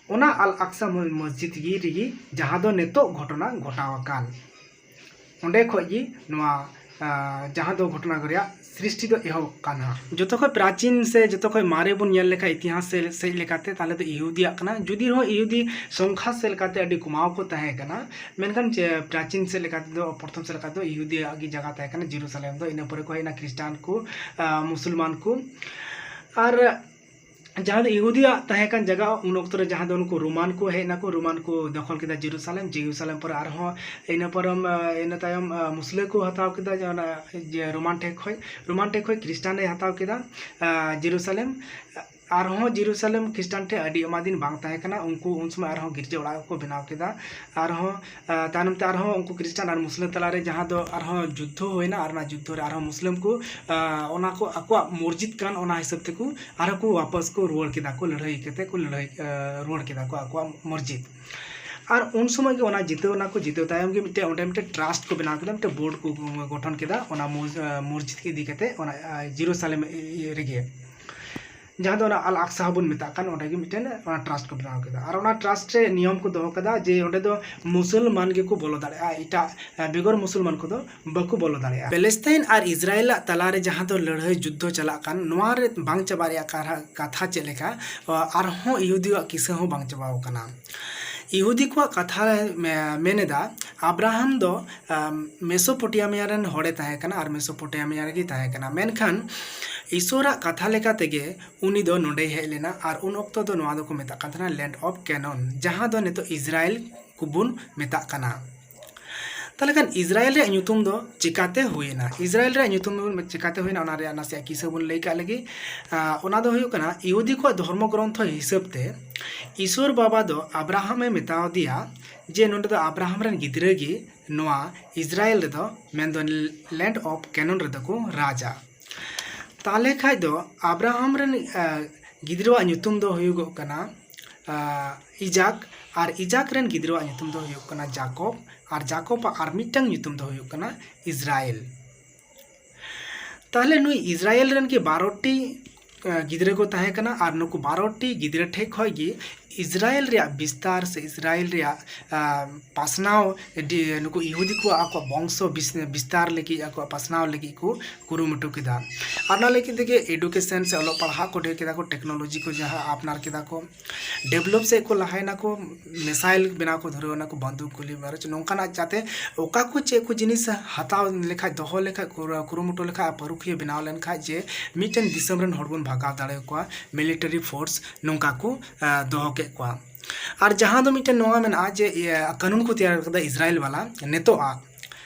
ᱚᱱᱟ ᱟᱞ ᱟᱠᱥᱟ ᱢᱚ-, ᱢᱚᱥᱡᱤᱫ ᱜᱮ ᱨᱮᱜᱮ ᱡᱟᱦᱟᱸ ᱫᱚ ᱱᱤᱛᱚᱜ ᱜᱷᱚᱴᱚᱱᱟ ᱜᱷᱚᱴᱟᱣ ᱟᱠᱟᱱ, ᱚᱸᱰᱮ ᱠᱷᱚᱡ ᱜᱮ ᱱᱚᱣᱟ, ᱟ, ᱡᱟᱦᱟᱸ ᱫᱚ ᱜᱷᱚᱴᱚᱱᱟ ᱨᱮᱭᱟᱜ ᱥᱨᱤᱥᱴᱤ ᱫᱚ ᱮᱦᱚᱵ ᱠᱟᱱᱟ᱾ ᱡᱚᱛᱚ ᱠᱷᱚᱡ ᱯᱨᱟᱪᱤᱱ ᱥᱮ ᱡᱚᱛᱚ ᱠᱷᱚᱡ ᱢᱟᱨᱮ ᱵᱚᱱ ᱧᱮᱞ ᱞᱮᱠᱷᱟᱡ ᱤᱛᱤᱦᱟᱥ ᱥᱮ-, ᱥᱮᱫ ᱞᱮᱠᱟᱛᱮ, ᱛᱟᱦᱚᱞᱮ ᱫᱚ ᱤᱦᱩᱫᱤᱭᱟᱜ ᱠᱟᱱᱟ᱾ ᱡᱩᱫᱤ ᱨᱮᱦᱚᱸ ᱤᱦᱩᱫᱤ ᱥᱚᱝᱠᱷᱟ ᱥᱮᱫ ᱞᱮᱠᱟᱛᱮ ᱟᱹᱰᱤ ᱠᱚᱢᱟᱣ ᱠᱚ ᱛᱟᱦᱮᱸ ᱠᱟᱱᱟ, ᱢᱮᱱᱠᱷᱟᱱ ᱡᱮ ᱯᱨᱟᱪᱤᱱ ᱥᱮᱫ ᱞᱮᱠᱟ ᱛᱮᱫᱚ, ᱯᱨᱚᱛᱷᱚᱢ ᱥᱮᱫ ᱞᱮᱠᱟ ᱛᱮᱫᱚ ᱤᱦᱩᱫᱤᱭᱟᱜ ᱜᱮ ᱡᱟᱭᱜᱟ ᱛᱟᱦᱮᱸ ᱠᱟᱱᱟ ᱡᱮᱨᱩᱥᱟᱞᱮᱢ ᱫᱚ᱾ ᱤᱱᱟᱹ ᱯᱚᱨᱮ ᱠᱚ ᱦᱮᱡ ᱮᱱᱟ ᱠᱷᱨᱤᱥᱴᱟᱱ ᱠᱚ, ᱟ, ᱢᱩᱥᱚᱞᱢᱟᱱ ᱠᱚ᱾ ᱟᱨ ᱡᱟᱦᱟᱸ ᱫᱚ ᱤᱦᱩᱫᱤᱭᱟᱜ ᱛᱟᱦᱮᱸ ᱠᱟᱱ ᱡᱟᱭᱜᱟ, ᱩᱱ ᱚᱠᱛᱚ ᱨᱮ ᱡᱟᱦᱟᱸ ᱫᱚ ᱱᱩᱠᱩ ᱨᱳᱢᱟᱱ ᱠᱚ ᱦᱮᱡ ᱱᱟᱠᱚ, ᱨᱳᱢᱟᱱ ᱠᱚ ᱫᱚᱠᱷᱚᱞ ᱠᱮᱫᱟ ᱡᱮᱨᱩᱥᱟᱞᱮᱢ᱾ ᱡᱮᱨᱩᱥᱟᱞᱮᱢ ᱯᱚᱨᱮ ᱟᱨᱦᱚᱸ ᱤᱱᱟᱹ ᱯᱚᱨᱮ, ᱟ, ᱤᱱᱟᱹ ᱛᱟᱭᱚᱢ, ᱟ, ᱢᱩᱥᱞᱟᱹ ᱠᱚ ᱦᱟᱛᱟᱣ ᱠᱮᱫᱟ, ᱡᱮ ᱚᱱᱟ, ᱡᱮ ᱨᱳᱢᱟᱱ ᱴᱷᱮᱡ ᱠᱷᱚᱡ, ᱨᱳᱢᱟᱱ ᱴᱷᱮᱡ ᱠᱷᱚᱡ ᱠᱷᱨᱤᱥᱴᱟᱱ ᱮ ᱦᱟᱛᱟᱣ ᱠᱮᱫᱟ, ᱟ, ᱡᱮᱨᱩᱥᱟᱞᱮᱢ᱾ ᱟᱨᱦᱚᱸ ᱡᱮᱨᱩᱥᱟᱞᱮᱢ ᱠᱷᱨᱤᱥᱴᱟᱱ ᱴᱷᱮᱡ ᱟᱹᱰᱤ ᱟᱭᱢᱟ ᱫᱤᱱ ᱵᱟᱝ ᱛᱟᱦᱮᱸ ᱠᱟᱱᱟ᱾ ᱩᱱᱠᱩ ᱩᱱ ᱥᱚᱢᱚᱭ ᱟᱨᱦᱚᱸ ᱜᱤᱨᱡᱟᱹ ᱚᱲᱟᱜ ᱠᱚ ᱵᱮᱱᱟᱣ ᱠᱮᱫᱟ᱾ ᱟᱨᱦᱚᱸ, ᱟ, ᱛᱟᱭᱱᱚᱢ ᱛᱮ ᱟᱨᱦᱚᱸ ᱩᱱᱠᱩ ᱠᱷᱨᱤᱥᱴᱟᱱ ᱟᱨ ᱢᱩᱥᱞᱟᱹ ᱛᱟᱞᱟᱨᱮ ᱡᱟᱦᱟᱸ ᱫᱚ ᱟᱨᱦᱚᱸ ᱡᱩᱫᱽᱫᱷᱚ ᱦᱩᱭᱱᱟ, ᱟᱨ ᱚᱱᱟ ᱡᱩᱫᱽᱫᱷᱚ ᱨᱮ ᱟᱨᱦᱚᱸ ᱢᱩᱥᱞᱟᱹᱢ ᱠᱚ, ᱟ, ᱚᱱᱟ ᱠᱚ ᱟᱠᱚᱣᱟᱜ ᱢᱚᱥᱡᱤᱫ ᱠᱟᱱ, ᱚᱱᱟ ᱦᱤᱥᱟᱹᱵ ᱛᱮᱠᱚ ᱟᱨᱦᱚᱸ ᱠᱚ ᱣᱟᱯᱟᱥ ᱠᱚ ᱨᱩᱣᱟᱹᱲ ᱠᱮᱫᱟ ᱠᱚ, ᱞᱟᱹᱲᱦᱟᱹᱭ ᱠᱟᱛᱮ ᱠᱚ ᱞᱟᱹᱲᱦᱟᱹᱭ, ᱟ, ᱨᱩᱣᱟᱹᱲ ᱠᱮᱫᱟ ᱠᱚ ᱟᱠᱚᱣᱟᱜ ᱢᱚᱥᱡᱤᱫ᱾ ᱟᱨ ᱩᱱ ᱥᱚᱢᱚᱭ ᱜᱮ ᱚᱱᱟ ᱡᱤᱛᱟᱹᱣ ᱮᱱᱟ ᱠᱚ, ᱡᱤᱛᱟᱹᱣ ᱛᱟᱭᱚᱢ ᱜᱮ ᱢᱤᱫᱴᱮᱱ ᱚᱸᱰᱮ ᱢᱤᱫᱴᱮᱱ ᱴᱨᱟᱥᱴ ᱠᱚ ᱵᱮᱱᱟᱣ ᱠᱮᱫᱟ, ᱢᱤᱫᱴᱮᱱ ᱵᱳᱨᱰ ᱠᱚ ᱜᱚᱴᱷᱚᱱ ᱠᱮᱫᱟ ᱚᱱᱟ ᱢᱚᱥ-, ᱟ, ᱢᱚᱥᱡᱤᱫ ᱤᱫᱤ ᱠᱟᱛᱮ ᱚᱱᱟ, ᱟ, ᱡᱮᱨᱩᱥᱟᱞᱮᱢ ᱤᱭᱟᱹ ᱨᱮᱜᱮ, ᱡᱟᱦᱟᱸ ᱫᱚ ᱚᱱᱟ ᱟᱞ ᱟᱠᱥᱟ ᱦᱚᱸ ᱵᱚᱱ ᱢᱮᱛᱟᱜ ᱠᱟᱱ, ᱚᱸᱰᱮ ᱜᱮ ᱢᱤᱫᱴᱮᱱ ᱚᱱᱟ ᱴᱨᱟᱥᱴ ᱠᱚ ᱵᱮᱱᱟᱣ ᱠᱮᱫᱟ᱾ ᱟᱨ ᱚᱱᱟ ᱴᱨᱟᱥᱴ ᱨᱮ ᱱᱤᱭᱚᱢ ᱠᱚ ᱫᱚᱦᱚ ᱠᱟᱫᱟ ᱡᱮ ᱚᱸᱰᱮ ᱫᱚ ᱢᱩᱥᱚᱞᱢᱟᱱ ᱜᱮᱠᱚ ᱵᱚᱞᱚ ᱫᱟᱲᱮᱭᱟᱜᱼᱟ, ᱮᱴᱟᱜ, ᱟ, ᱵᱮᱜᱚᱨ ᱢᱩᱥᱚᱞᱢᱟᱱ ᱠᱚᱫᱚ ᱵᱟᱠᱚ ᱵᱚᱞᱚ ᱫᱟᱲᱮᱭᱟᱜᱼᱟ᱾ ᱯᱮᱞᱮᱥᱛᱟᱭᱤᱱ ᱟᱨ ᱤᱥᱨᱟᱭᱮᱞᱟᱜ ᱛᱟᱞᱟᱨᱮ ᱡᱟᱦᱟᱸ ᱫᱚ ᱞᱟᱹᱲᱦᱟᱹᱭ ᱡᱩᱫᱽᱫᱷᱚ ᱪᱟᱞᱟᱜ ᱠᱟᱱ, ᱱᱚᱣᱟ ᱨᱮ ᱵᱟᱝ ᱪᱟᱵᱟᱜ ᱨᱮᱭᱟᱜ ᱠᱟᱨᱦᱟ-, ᱠᱟᱛᱷᱟ ᱪᱮᱫ ᱞᱮᱠᱟ, ᱟ, ᱟᱨᱦᱚᱸ ᱤᱦᱩᱫᱤᱭᱟᱜ ᱠᱤᱥᱟᱹ ᱦᱚᱸ ᱵᱟᱝ ᱪᱟᱵᱟᱣ ᱠᱟᱱᱟ᱾ ᱤᱦᱩᱫᱤ ᱠᱚᱣᱟᱜ ᱠᱟᱛᱷᱟ ᱨᱮ ᱢᱮ-, ᱢᱮᱱ ᱮᱫᱟ, ᱟᱵᱨᱟᱦᱟᱢ ᱫᱚ, ᱟᱢ, ᱢᱮᱥᱳᱯᱚᱴᱮᱢᱤᱭᱟ ᱨᱮᱱ ᱦᱚᱲᱮ ᱛᱟᱦᱮᱸ ᱠᱟᱱᱟ ᱟᱨ ᱢᱮᱥᱳᱯᱚᱴᱮᱢᱤᱭᱟ ᱨᱮᱜᱮᱭ ᱛᱟᱦᱮᱸ ᱠᱟᱱᱟ᱾ ᱢᱮᱱᱠᱷᱟᱱ ᱤᱥᱚᱨᱟᱜ ᱠᱟᱛᱷᱟ ᱞᱮᱠᱟ ᱛᱮᱜᱮ ᱩᱱᱤ ᱫᱚ ᱱᱚᱰᱮᱭ ᱦᱮᱡ ᱞᱮᱱᱟ ᱟᱨ ᱩᱱ ᱚᱠᱛᱚ ᱫᱚ ᱱᱚᱣᱟ ᱫᱚᱠᱚ ᱢᱮᱛᱟᱜ ᱠᱟᱱ ᱛᱟᱦᱮᱱᱟ Land of Canaan, ᱡᱟᱦᱟᱸ ᱫᱚ ᱱᱤᱛᱚᱜ ᱤᱥᱨᱟᱭᱮᱞ ᱠᱚᱵᱚᱱ ᱢᱮᱛᱟᱜ ᱠᱟᱱᱟ᱾ ᱛᱟᱦᱚᱞᱮ ᱠᱷᱟᱱ ᱤᱥᱨᱟᱭᱮᱞ ᱨᱮᱭᱟᱜ ᱧᱩᱛᱩᱢ ᱫᱚ ᱪᱤᱠᱟᱛᱮ ᱦᱩᱭᱮᱱᱟ? ᱤᱥᱨᱟᱭᱮᱞ ᱨᱮᱭᱟᱜ ᱧᱩᱛᱩᱢ ᱫᱚ ᱪᱤᱠᱟᱛᱮ ᱦᱩᱭᱮᱱᱟ, ᱚᱱᱟ ᱨᱮᱭᱟᱜ ᱱᱟᱥᱮᱭᱟᱜ ᱠᱤᱥᱟᱹ ᱵᱚᱱ ᱞᱟᱹᱭ ᱠᱟᱜ ᱞᱮᱜᱮ᱾ ᱟᱸ, ᱚᱱᱟ ᱫᱚ ᱦᱩᱭᱩᱜ ᱠᱟᱱᱟ, ᱤᱦᱩᱫᱤ ᱠᱚᱣᱟᱜ ᱫᱷᱚᱨᱢᱚ ᱜᱨᱚᱱᱛᱷᱚ ᱦᱤᱥᱟᱹᱵ ᱛᱮ ᱤᱥᱚᱨ ᱵᱟᱵᱟ ᱫᱚ ᱟᱵᱨᱟᱦᱟᱢᱮ ᱢᱮᱛᱟᱣ ᱫᱮᱭᱟ ᱡᱮ ᱱᱚᱸᱰᱮ ᱫᱚ ᱟᱵᱨᱟᱦᱟᱢ ᱨᱮᱱ ᱜᱤᱫᱽᱨᱟᱹ ᱜᱮ ᱱᱚᱣᱟ ᱤᱥᱨᱟᱭᱮᱞ ᱨᱮᱫᱚ, ᱢᱮᱱᱫᱚ Land of Canaan ᱨᱮᱫᱚ ᱠᱚ ᱨᱟᱡᱟ᱾ ᱛᱟᱦᱚᱞᱮ ᱠᱷᱟᱡ ᱫᱚ ᱟᱵᱨᱟᱦᱟᱢ ᱨᱮᱱ, ᱟᱸ, ᱜᱤᱫᱽᱨᱟᱹᱣᱟᱜ ᱧᱩᱛᱩᱢ ᱫᱚ ᱦᱩᱭᱩᱜᱚᱜ ᱠᱟᱱᱟ, ᱟᱸ, ᱤᱡᱟᱠ, ᱟᱨ ᱤᱡᱟᱠ ᱨᱮᱱ ᱜᱤᱫᱽᱨᱟᱹᱣᱟᱜ ᱧᱩᱛᱩᱢ ᱫᱚ ᱦᱩᱭᱩᱜ ᱠᱟᱱᱟ ᱡᱟᱠᱚᱵ, ᱟᱨ ᱡᱟᱠᱚᱵᱟᱜ ᱟᱨ ᱢᱤᱫᱴᱟᱝ ᱧᱩᱛᱩᱢ ᱫᱚ ᱦᱩᱭᱩᱜ ᱠᱟᱱᱟ ᱤᱥᱨᱟᱭᱮᱞ᱾ ᱛᱟᱦᱚᱞᱮ ᱱᱩᱭ ᱤᱥᱨᱟᱭᱮᱞ ᱨᱮᱱ ᱜᱮ ᱵᱟᱨᱚᱴᱤ, ᱟᱸ, ᱜᱤᱫᱽᱨᱟᱹ ᱠᱚ ᱛᱟᱦᱮᱸ ᱠᱟᱱᱟ, ᱟᱨ ᱱᱩᱠᱩ ᱵᱟᱨᱚᱴᱤ ᱜᱤᱫᱽᱨᱟᱹ ᱴᱷᱮᱡ ᱠᱷᱚᱡ ᱜᱮ ᱤᱥᱨᱟᱭᱮᱞ ᱨᱮᱭᱟᱜ ᱵᱤᱥᱛᱟᱨ ᱥᱮ ᱤᱥᱨᱟᱭᱮᱞ ᱨᱮᱭᱟᱜ, ᱟᱸ, ᱯᱟᱥᱱᱟᱣ, ᱰᱤ-, ᱱᱩᱠᱩ ᱤᱦᱩᱫᱤ ᱠᱚᱣᱟᱜ ᱟᱠᱚᱣᱟᱜ ᱵᱚᱝᱥᱚ ᱵᱤᱥ-, ᱵᱤᱥᱛᱟᱨ ᱞᱟᱹᱜᱤᱫ, ᱟᱠᱚᱣᱟᱜ ᱯᱟᱥᱱᱟᱣ ᱞᱟᱹᱜᱤᱫ ᱠᱚ ᱠᱩᱨᱩᱢᱩᱴᱩ ᱠᱮᱫᱟ᱾ ᱟᱨ ᱚᱱᱟ ᱞᱟᱹᱜᱤᱫ ᱛᱮᱜᱮ education ᱥᱮ ᱚᱞᱚᱜ ᱯᱟᱲᱦᱟᱜ ᱠᱚ ᱰᱷᱮᱨ ᱠᱮᱫᱟ ᱠᱚ, technology ᱠᱚ ᱡᱟᱦᱟᱸ ᱟᱯᱱᱟᱨ ᱠᱮᱫᱟ ᱠᱚ, develop ᱥᱮᱫ ᱠᱚ ᱞᱟᱦᱟᱭᱮᱱᱟ ᱠᱚ, missile ᱵᱮᱱᱟᱣ ᱠᱚ ᱫᱷᱩᱨᱟᱹᱣ ᱮᱱᱟ ᱠᱚ, ᱵᱟᱱᱫᱩᱠ ᱜᱩᱞᱤ ᱵᱟᱨᱩᱫ ᱱᱚᱝᱠᱟᱱᱟᱜ, ᱡᱟᱛᱮ ᱚᱠᱟ ᱠᱚ ᱪᱮᱫ ᱠᱚ ᱡᱤᱱᱤᱥ ᱦᱟᱛᱟᱣ ᱞᱮᱠᱷᱟᱡ, ᱫᱚᱦᱚ ᱞᱮᱠᱷᱟᱡ, ᱠᱩᱨᱩ-, ᱠᱩᱨᱩᱢᱩᱴᱩ ᱞᱮᱠᱷᱟᱡ ᱟᱨ ᱯᱟᱹᱨᱩᱠᱷᱤᱭᱟᱹ ᱵᱮᱱᱟᱣ ᱞᱮᱱᱠᱷᱟᱡ ᱡᱮ ᱢᱤᱫᱴᱮᱱ ᱫᱤᱥᱚᱢ ᱨᱮᱱ ᱦᱚᱲ ᱵᱚᱱ ᱵᱷᱟᱜᱟᱣ ᱫᱟᱲᱮᱭᱟᱠᱚᱣᱟ, military force ᱱᱚᱝᱠᱟ ᱠᱚ, ᱟᱸ, ᱫᱚᱦᱚ ᱠᱮᱫ ᱠᱚᱣᱟ᱾ ᱟᱨ ᱡᱟᱦᱟᱸ ᱫᱚ ᱢᱤᱫᱴᱮᱱ ᱱᱚᱣᱟ ᱢᱮᱱᱟᱜᱼᱟ ᱡᱮ, ᱤᱭᱟᱹ, ᱠᱟᱹᱱᱩᱱ ᱠᱚ ᱛᱮᱭᱟᱨ ᱠᱟᱫᱟ ᱤᱥᱨᱟᱭᱮᱞ ᱵᱟᱞᱟ ᱱᱤᱛᱚᱜ ᱟᱜ,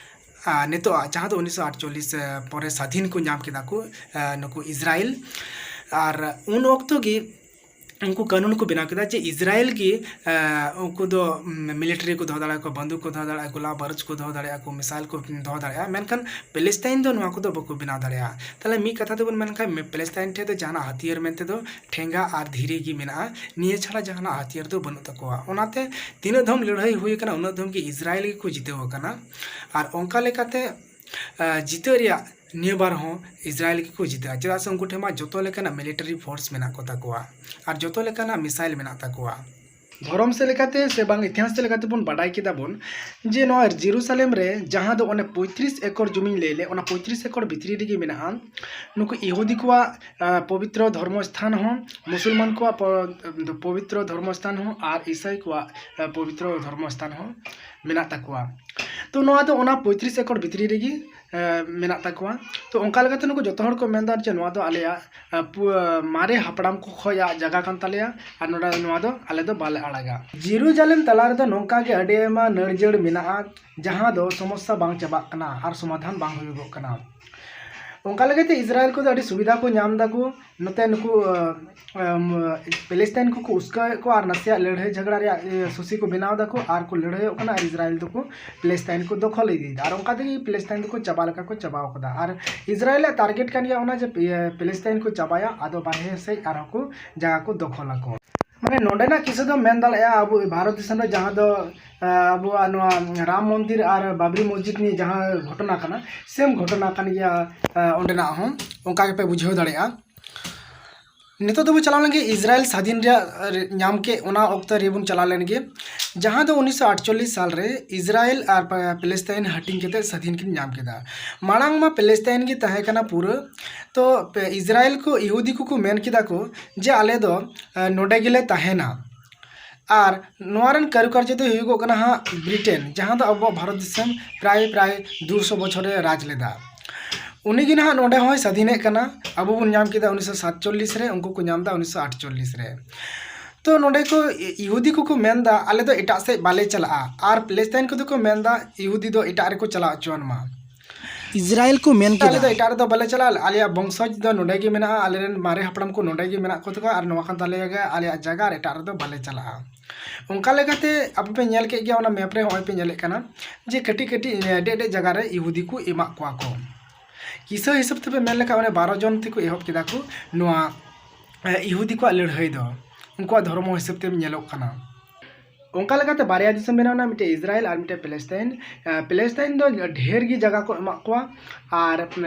ᱟᱨ ᱱᱤᱛᱚᱜ ᱟᱜ, ᱡᱟᱦᱟᱸ ᱫᱚ ᱩᱱᱤᱥᱥᱚ ᱟᱴᱪᱚᱞᱞᱤᱥ ᱯᱚᱨᱮ ᱥᱟᱫᱷᱤᱱ ᱠᱚ ᱧᱟᱢ ᱠᱮᱫᱟ ᱠᱚ, ᱟᱨ ᱱᱩᱠᱩ ᱤᱥᱨᱟᱭᱮᱞ᱾ ᱟᱨ ᱩᱱ ᱚᱠᱛᱚ ᱜᱮ ᱩᱱᱠᱩ ᱠᱟᱹᱱᱩᱱ ᱠᱚ ᱵᱮᱱᱟᱣ ᱠᱮᱫᱟ ᱡᱮ ᱤᱥᱨᱟᱭᱮᱞ ᱜᱮ, ᱟᱨ ᱩᱱᱠᱩ ᱫᱚ, ᱩᱢ, military ᱠᱚ ᱫᱚᱦᱚ ᱫᱟᱲᱮᱭᱟᱠᱚᱣᱟ, ᱵᱟᱱᱫᱩᱠ ᱠᱚ ᱫᱚᱦᱚ ᱫᱟᱲᱮᱭᱟᱜᱼᱟ, ᱜᱳᱞᱟ ᱵᱟᱨᱩᱫ ᱠᱚ ᱫᱚᱦᱚ ᱫᱟᱲᱮᱭᱟᱜᱼᱟ ᱠᱚ, missile ᱠᱚ ᱫᱚᱦᱚ ᱫᱟᱲᱮᱭᱟᱜᱼᱟ, ᱢᱮᱱᱠᱷᱟᱱ ᱯᱮᱞᱮᱥᱴᱟᱭᱤᱱ ᱫᱚ ᱱᱚᱣᱟ ᱠᱚᱫᱚ ᱵᱟᱠᱚ ᱵᱮᱱᱟᱣ ᱫᱟᱲᱮᱭᱟᱜᱼᱟ᱾ ᱛᱟᱦᱚᱞᱮ ᱢᱤᱫ ᱠᱟᱛᱷᱟ ᱛᱮᱵᱚᱱ ᱢᱮᱱ ᱠᱷᱟᱱ, ᱢᱮ-, ᱯᱮᱞᱮᱥᱴᱟᱭᱤᱱ ᱴᱷᱮᱱ ᱫᱚ ᱡᱟᱦᱟᱱᱟᱜ ᱦᱟᱹᱛᱭᱟᱹᱨ ᱢᱮᱱᱛᱮ ᱫᱚ ᱴᱷᱮᱸᱜᱟ ᱟᱨ ᱫᱷᱤᱨᱤ ᱜᱮ ᱢᱮᱱᱟᱜᱼᱟ, ᱱᱤᱭᱟᱹ ᱪᱷᱟᱲᱟ ᱡᱟᱦᱟᱱᱟᱜ ᱦᱟᱹᱛᱭᱟᱹᱨ ᱫᱚ ᱵᱟᱹᱱᱩᱜ ᱛᱟᱠᱚᱣᱟ᱾ ᱚᱱᱟᱛᱮ ᱛᱤᱱᱟᱹᱜ ᱫᱷᱚᱢ ᱞᱟᱹᱲᱦᱟᱹᱭ ᱦᱩᱭ ᱟᱠᱟᱱᱟ, ᱩᱱᱟᱹᱜ ᱫᱷᱚᱢ ᱜᱮ ᱤᱥᱨᱟᱭᱮᱞ ᱜᱮᱠᱚ ᱡᱤᱛᱟᱹᱣ ᱟᱠᱟᱱᱟ᱾ ᱟᱨ ᱚᱱᱠᱟ ᱞᱮᱠᱟᱛᱮ, ᱟᱨ, ᱡᱤᱛᱟᱹᱜ ᱨᱮᱭᱟᱜ ᱱᱤᱭᱟᱹ ᱵᱟᱨ ᱦᱚᱸ ᱤᱥᱨᱟᱭᱮᱞ ᱜᱮᱠᱚ ᱡᱤᱛᱟᱹᱜᱼᱟ, ᱪᱮᱫᱟᱜ ᱥᱮ ᱩᱱᱠᱩ ᱴᱷᱮᱱ ᱢᱟ ᱡᱚᱛᱚ ᱞᱮᱠᱟᱱᱟᱜ military force ᱢᱮᱱᱟᱜ ᱠᱚ ᱛᱟᱠᱚᱣᱟ ᱟᱨ ᱡᱚᱛᱚ ᱞᱮᱠᱟᱱᱟᱜ missile ᱢᱮᱱᱟᱜ ᱛᱟᱠᱚᱣᱟ᱾ ᱫᱷᱚᱨᱚᱢ ᱥᱮᱫ ᱞᱮᱠᱟᱛᱮ ᱥᱮ ᱵᱟᱝ ᱤᱛᱤᱦᱟᱥ ᱥᱮᱫ ᱞᱮᱠᱟᱛᱮ ᱵᱚᱱ ᱵᱟᱰᱟᱭ ᱠᱮᱫᱟ ᱵᱚᱱ ᱡᱮ ᱱᱚᱣᱟ ᱡᱮᱨᱩᱥᱟᱞᱮᱢ ᱨᱮ ᱡᱟᱦᱟᱸ ᱫᱚ ᱚᱱᱮ ᱯᱚᱸᱭᱛᱨᱤᱥ ᱮᱠᱚᱨ ᱡᱩᱢᱤᱧ ᱞᱟᱹᱭ ᱞᱮᱫ, ᱚᱱᱟ ᱯᱚᱸᱭᱛᱨᱤᱥ ᱮᱠᱚᱨ ᱵᱷᱤᱛᱨᱤ ᱨᱮᱜᱮ ᱢᱮᱱᱟᱜᱼᱟ ᱱᱩᱠᱩ ᱤᱦᱩᱫᱤ ᱠᱚᱣᱟᱜ ᱯᱚᱵᱤᱛᱨᱚ ᱫᱷᱚᱨᱢᱚ ᱥᱛᱷᱟᱱ ᱦᱚᱸ, ᱢᱩᱥᱚᱞᱢᱟᱱ ᱠᱚᱣᱟᱜ ᱯᱚᱵᱤᱛᱨᱚ ᱫᱷᱚᱨᱢᱚ ᱥᱛᱷᱟᱱ ᱦᱚᱸ ᱟᱨ ᱤᱥᱟᱹᱭ ᱠᱚᱣᱟᱜ ᱯᱚᱵᱤᱛᱨᱚ ᱫᱷᱚᱨᱢᱚ ᱥᱛᱷᱟᱱ ᱦᱚᱸ ᱢᱮᱱᱟᱜ ᱛᱟᱠᱚᱣᱟ᱾ ᱛᱚ ᱱᱚᱣᱟ ᱫᱚ ᱚᱱᱟ ᱯᱚᱸᱭᱛᱨᱤᱥ ᱮᱠᱚᱨ ᱵᱷᱤᱛᱨᱤ ᱨᱮᱜᱮ ᱢᱮᱱᱟᱜ ᱛᱟᱠᱚᱣᱟ᱾ ᱛᱚ ᱚᱱᱠᱟ ᱞᱮᱠᱟᱛᱮ ᱱᱩᱠᱩ ᱡᱚᱛᱚ ᱦᱚᱲ ᱠᱚ ᱢᱮᱱᱫᱟ ᱡᱮ ᱱᱚᱣᱟ ᱫᱚ ᱟᱞᱮᱭᱟᱜ ᱢᱟᱨᱮ ᱦᱟᱯᱲᱟᱢ ᱠᱚ ᱠᱷᱚᱱᱟᱜ ᱡᱟᱭᱜᱟ ᱠᱟᱱ ᱛᱟᱞᱮᱭᱟ ᱟᱨ ᱱᱚᱰᱮ ᱱᱚᱣᱟ ᱫᱚ ᱟᱞᱮ ᱫᱚ ᱵᱟᱞᱮ ᱟᱲᱟᱜᱟ᱾ ᱡᱮᱨᱩᱡᱟᱞᱮᱢ ᱛᱟᱞᱟ ᱨᱮᱫᱚ ᱱᱚᱝᱠᱟ ᱜᱮ ᱟᱹᱰᱤ ᱟᱭᱢᱟ ᱱᱟᱹᱲᱡᱟᱹᱲ ᱢᱮᱱᱟᱜᱼᱟ, ᱡᱟᱦᱟᱸ ᱫᱚ ᱥᱚᱢᱚᱥᱥᱟ ᱵᱟᱝ ᱪᱟᱵᱟᱜ ᱠᱟᱱᱟ ᱟᱨ ᱥᱚᱢᱟᱫᱷᱟᱱ ᱵᱟᱝ ᱦᱩᱭᱩᱜᱚᱜ ᱠᱟᱱᱟ᱾ ᱚᱱᱠᱟ ᱞᱮᱠᱟᱛᱮ ᱤᱥᱨᱟᱭᱮᱞ ᱠᱚᱫᱚ ᱟᱹᱰᱤ ᱥᱩᱵᱤᱫᱷᱟ ᱠᱚ ᱧᱟᱢ ᱫᱟᱠᱚ᱾ ᱱᱚᱛᱮ ᱱᱩᱠᱩ ᱯᱮᱞᱮᱥᱛᱟᱭᱤᱱ ᱠᱚᱠᱚ ᱩᱥᱠᱟᱹᱣᱮᱫ ᱠᱚᱣᱟ ᱟᱨ ᱱᱟᱥᱮᱭᱟᱜ ᱞᱟᱹᱲᱦᱟᱹᱭ ᱡᱷᱟᱜᱽᱲᱟ ᱨᱮᱭᱟᱜ ᱥᱩᱥᱤ ᱠᱚ ᱵᱮᱱᱟᱣ ᱫᱟᱠᱚ ᱟᱨ ᱠᱚ ᱞᱟᱹᱲᱦᱟᱹᱭᱚᱜ ᱠᱟᱱᱟ ᱟᱨ ᱤᱥᱨᱟᱭᱮᱞ ᱫᱚᱠᱚ ᱯᱮᱞᱮᱥᱛᱟᱭᱤᱱ ᱠᱚ ᱫᱚᱠᱷᱚᱞ ᱤᱫᱤᱭᱮᱫᱟ᱾ ᱟᱨ ᱚᱱᱠᱟ ᱛᱮᱜᱮ ᱯᱮᱞᱮᱥᱛᱟᱭᱤᱱ ᱫᱚᱠᱚ ᱪᱟᱵᱟ ᱞᱮᱠᱟ ᱠᱚ ᱪᱟᱵᱟᱣ ᱠᱟᱫᱟ᱾ ᱟᱨ ᱤᱥᱨᱟᱭᱮᱞᱟᱜ ᱴᱟᱨᱜᱮᱴ ᱠᱟᱱ ᱜᱮᱭᱟ ᱚᱱᱟ ᱡᱮ ᱯᱮᱞᱮᱥᱛᱟᱭᱤᱱ ᱠᱚ ᱪᱟᱵᱟᱭᱟ, ᱟᱫᱚ ᱵᱟᱨᱦᱮ ᱥᱮᱫ ᱟᱨᱦᱚᱸ ᱠᱚ ᱡᱟᱭᱜᱟ ᱠᱚ ᱫᱚᱠᱷᱚᱞ ᱟᱠᱚ᱾ ᱢᱟᱱᱮ ᱱᱚᱰᱮᱱᱟᱜ ᱠᱤᱥᱟᱹ ᱫᱚ ᱢᱮᱱ ᱫᱟᱲᱮᱭᱟᱜᱼᱟ ᱟᱵᱚ ᱵᱷᱟᱨᱚᱛ ᱫᱤᱥᱚᱢ ᱨᱮ ᱡᱟᱦᱟᱸ ᱫᱚ ᱟᱵᱚᱣᱟᱜ ᱱᱚᱣᱟ ᱨᱟᱢ ᱢᱚᱱᱫᱤᱨ ᱟᱨ ᱵᱟᱵᱨᱤ ᱢᱚᱥᱡᱤᱫ ᱱᱤᱭᱮ ᱡᱟᱦᱟᱸ ᱜᱷᱚᱴᱚᱱᱟ ᱠᱟᱱᱟ, ᱥᱮᱢ ᱜᱷᱚᱴᱚᱱᱟ ᱠᱟᱱ ᱜᱮᱭᱟ᱾ ᱚᱸᱰᱮᱱᱟᱜ ᱦᱚᱸ ᱚᱱᱠᱟ ᱜᱮᱯᱮ ᱵᱩᱡᱷᱟᱹᱣ ᱫᱟᱲᱮᱭᱟᱜᱼᱟ᱾ ᱱᱤᱛᱚᱜ ᱫᱚᱵᱚ ᱪᱟᱞᱟᱣ ᱞᱮᱱᱜᱮ ᱤᱥᱨᱟᱭᱮᱞ ᱥᱟᱫᱷᱤᱱ ᱨᱮᱭᱟᱜ ᱧᱟᱢ ᱠᱮᱫ ᱚᱱᱟ ᱚᱠᱛᱚ ᱨᱮᱵᱚᱱ ᱪᱟᱞᱟᱣ ᱞᱮᱱᱜᱮ, ᱡᱟᱦᱟᱸ ᱫᱚ ᱩᱱᱤᱥᱥᱚ ᱟᱴᱪᱚᱞᱞᱤᱥ ᱥᱟᱞ ᱨᱮ ᱤᱥᱨᱟᱭᱮᱞ ᱟᱨ ᱯᱮᱞᱮᱥᱛᱟᱭᱤᱱ ᱦᱟᱹᱴᱤᱧ ᱠᱟᱛᱮ ᱥᱟᱫᱷᱤᱱ ᱠᱤᱱ ᱧᱟᱢ ᱠᱮᱫᱟ᱾ ᱢᱟᱲᱟᱝ ᱢᱟ ᱯᱮᱞᱮᱥᱛᱟᱭᱤᱱ ᱜᱮ ᱛᱟᱦᱮᱸ ᱠᱟᱱᱟ ᱯᱩᱨᱟᱹ᱾ ᱛᱚ ᱤᱥᱨᱟᱭᱮᱞ ᱠᱚ ᱤᱦᱩᱫᱤ ᱠᱚᱠᱚ ᱢᱮᱱ ᱠᱮᱫᱟ ᱠᱚ ᱡᱮ ᱟᱞᱮ ᱫᱚ ᱱᱚᱰᱮ ᱜᱮᱞᱮ ᱛᱟᱦᱮᱱᱟ᱾ ᱟᱨ ᱱᱚᱣᱟ ᱨᱮᱱ ᱠᱟᱹᱨᱩᱠᱟᱨᱡᱚ ᱫᱚᱭ ᱦᱩᱭᱩᱜᱚᱜ ᱠᱟᱱᱟ ᱦᱟᱸᱜ ᱵᱨᱤᱴᱮᱱ, ᱡᱟᱦᱟᱸ ᱫᱚ ᱟᱵᱚᱣᱟᱜ ᱵᱷᱟᱨᱚᱛ ᱫᱤᱥᱚᱢ ᱯᱨᱟᱭ ᱯᱨᱟᱭ ᱫᱩᱥᱚ ᱵᱚᱪᱷᱚᱨᱮ ᱨᱟᱡᱽ ᱞᱮᱫᱟ᱾ ᱩᱱᱤ ᱜᱮ ᱱᱟᱦᱟᱜ ᱱᱚᱰᱮ ᱦᱚᱸᱭ ᱥᱟᱹᱫᱷᱤᱱᱮᱫ ᱠᱟᱱᱟ᱾ ᱟᱵᱚ ᱵᱚᱱ ᱧᱟᱢ ᱠᱮᱫᱟ ᱩᱱᱤᱥᱥᱚ ᱥᱟᱛᱪᱚᱞᱞᱤᱥ ᱨᱮ, ᱩᱱᱠᱩ ᱠᱚ ᱧᱟᱢ ᱮᱫᱟ ᱩᱱᱤᱥᱥᱚ ᱟᱴᱪᱚᱞᱞᱤᱥ ᱨᱮ᱾ ᱛᱚ ᱱᱚᱰᱮ ᱠᱚ ᱤᱦᱩᱫᱤ ᱠᱚᱠᱚ ᱢᱮᱱᱫᱟ ᱟᱞᱮ ᱫᱚ ᱮᱴᱟᱜ ᱥᱮᱫ ᱵᱟᱞᱮ ᱪᱟᱞᱟᱜᱼᱟ, ᱟᱨ ᱯᱮᱞᱮᱥᱛᱟᱭᱤᱱ ᱠᱚᱫᱚ ᱠᱚ ᱢᱮᱱᱫᱟ ᱤᱦᱩᱫᱤ ᱫᱚ ᱮᱴᱟᱜ ᱨᱮᱠᱚ ᱪᱟᱞᱟᱣ ᱦᱚᱪᱚᱣᱟᱱ ᱢᱟ᱾ ᱤᱥᱨᱟᱭᱮᱞ ᱠᱚ ᱢᱮᱱ ᱟᱞᱮ ᱫᱚ ᱠᱮᱫᱟ᱾ ᱮᱴᱟᱜ ᱨᱮᱫᱚ ᱵᱟᱞᱮ ᱪᱟᱞᱟᱜᱼᱟ, ᱟᱞᱮᱭᱟᱜ ᱵᱚᱝᱥᱚᱡᱽ ᱫᱚ ᱱᱚᱰᱮ ᱜᱮ ᱢᱮᱱᱟᱜᱼᱟ, ᱟᱞᱮᱨᱮᱱ ᱢᱟᱨᱮ ᱦᱟᱯᱲᱟᱢ ᱠᱚ ᱱᱚᱰᱮ ᱜᱮ ᱢᱮᱱᱟᱜ ᱠᱚ ᱛᱟᱠᱚᱣᱟ ᱟᱨ ᱱᱚᱣᱟ ᱠᱟᱱ ᱛᱟᱞᱮᱭᱟ ᱜᱮ ᱟᱞᱮᱭᱟᱜ ᱡᱟᱭᱜᱟ, ᱟᱨ ᱮᱴᱟᱜ ᱨᱮᱫᱚ ᱵᱟᱞᱮ ᱪᱟᱞᱟᱜᱼᱟ᱾ ᱚᱱᱠᱟ ᱞᱮᱠᱟᱛᱮ ᱟᱯᱮ ᱯᱮ ᱧᱮᱞ ᱠᱮᱫ ᱜᱮᱭᱟ ᱚᱱᱟ ᱢᱮᱯ ᱨᱮ, ᱦᱚᱸᱜᱼᱚᱭ ᱯᱮ ᱧᱮᱞᱮᱫ ᱠᱟᱱᱟ ᱡᱮ ᱠᱟᱹᱴᱤᱡ ᱠᱟᱹᱴᱤᱡ ᱟᱹᱰᱤ ᱟᱹᱰᱤ ᱡᱟᱭᱜᱟ ᱨᱮ ᱤᱦᱩᱫᱤ ᱠᱚ ᱮᱢᱟᱜ ᱠᱚᱣᱟ ᱠᱚ᱾ ᱠᱤᱥᱟᱹ ᱦᱤᱥᱟᱹᱵ ᱛᱮᱯᱮ ᱢᱮᱱ ᱞᱮᱠᱷᱟᱱ ᱚᱱᱮ ᱵᱟᱨᱚ ᱡᱚᱱ ᱛᱮᱠᱚ ᱮᱦᱚᱵ ᱠᱮᱫᱟ ᱠᱚ ᱱᱚᱣᱟ ᱤᱦᱩᱫᱤ ᱠᱚᱣᱟᱜ ᱞᱟᱹᱲᱦᱟᱹᱭ ᱫᱚ, ᱩᱱᱠᱩᱣᱟᱜ ᱫᱷᱚᱨᱢᱚ ᱦᱤᱥᱟᱹᱵ ᱛᱮ ᱧᱮᱞᱚᱜ ᱠᱟᱱᱟ᱾ ᱚᱱᱠᱟ ᱞᱮᱠᱟᱛᱮ ᱵᱟᱨᱭᱟ ᱫᱤᱥᱚᱢ ᱵᱮᱱᱟᱣ ᱮᱱᱟ, ᱢᱤᱫᱴᱮᱱ ᱤᱥᱨᱟᱭᱮᱞ ᱟᱨ ᱢᱤᱫᱴᱮᱱ ᱯᱮᱞᱮᱥᱛᱟᱭᱤᱱ᱾ ᱟᱸ, ᱯᱮᱞᱮᱥᱛᱟᱭᱤᱱ ᱫᱚ ᱰᱷᱮᱨ ᱜᱮ ᱡᱟᱭᱜᱟ ᱠᱚ ᱮᱢᱟᱜ ᱠᱚᱣᱟ ᱟᱨ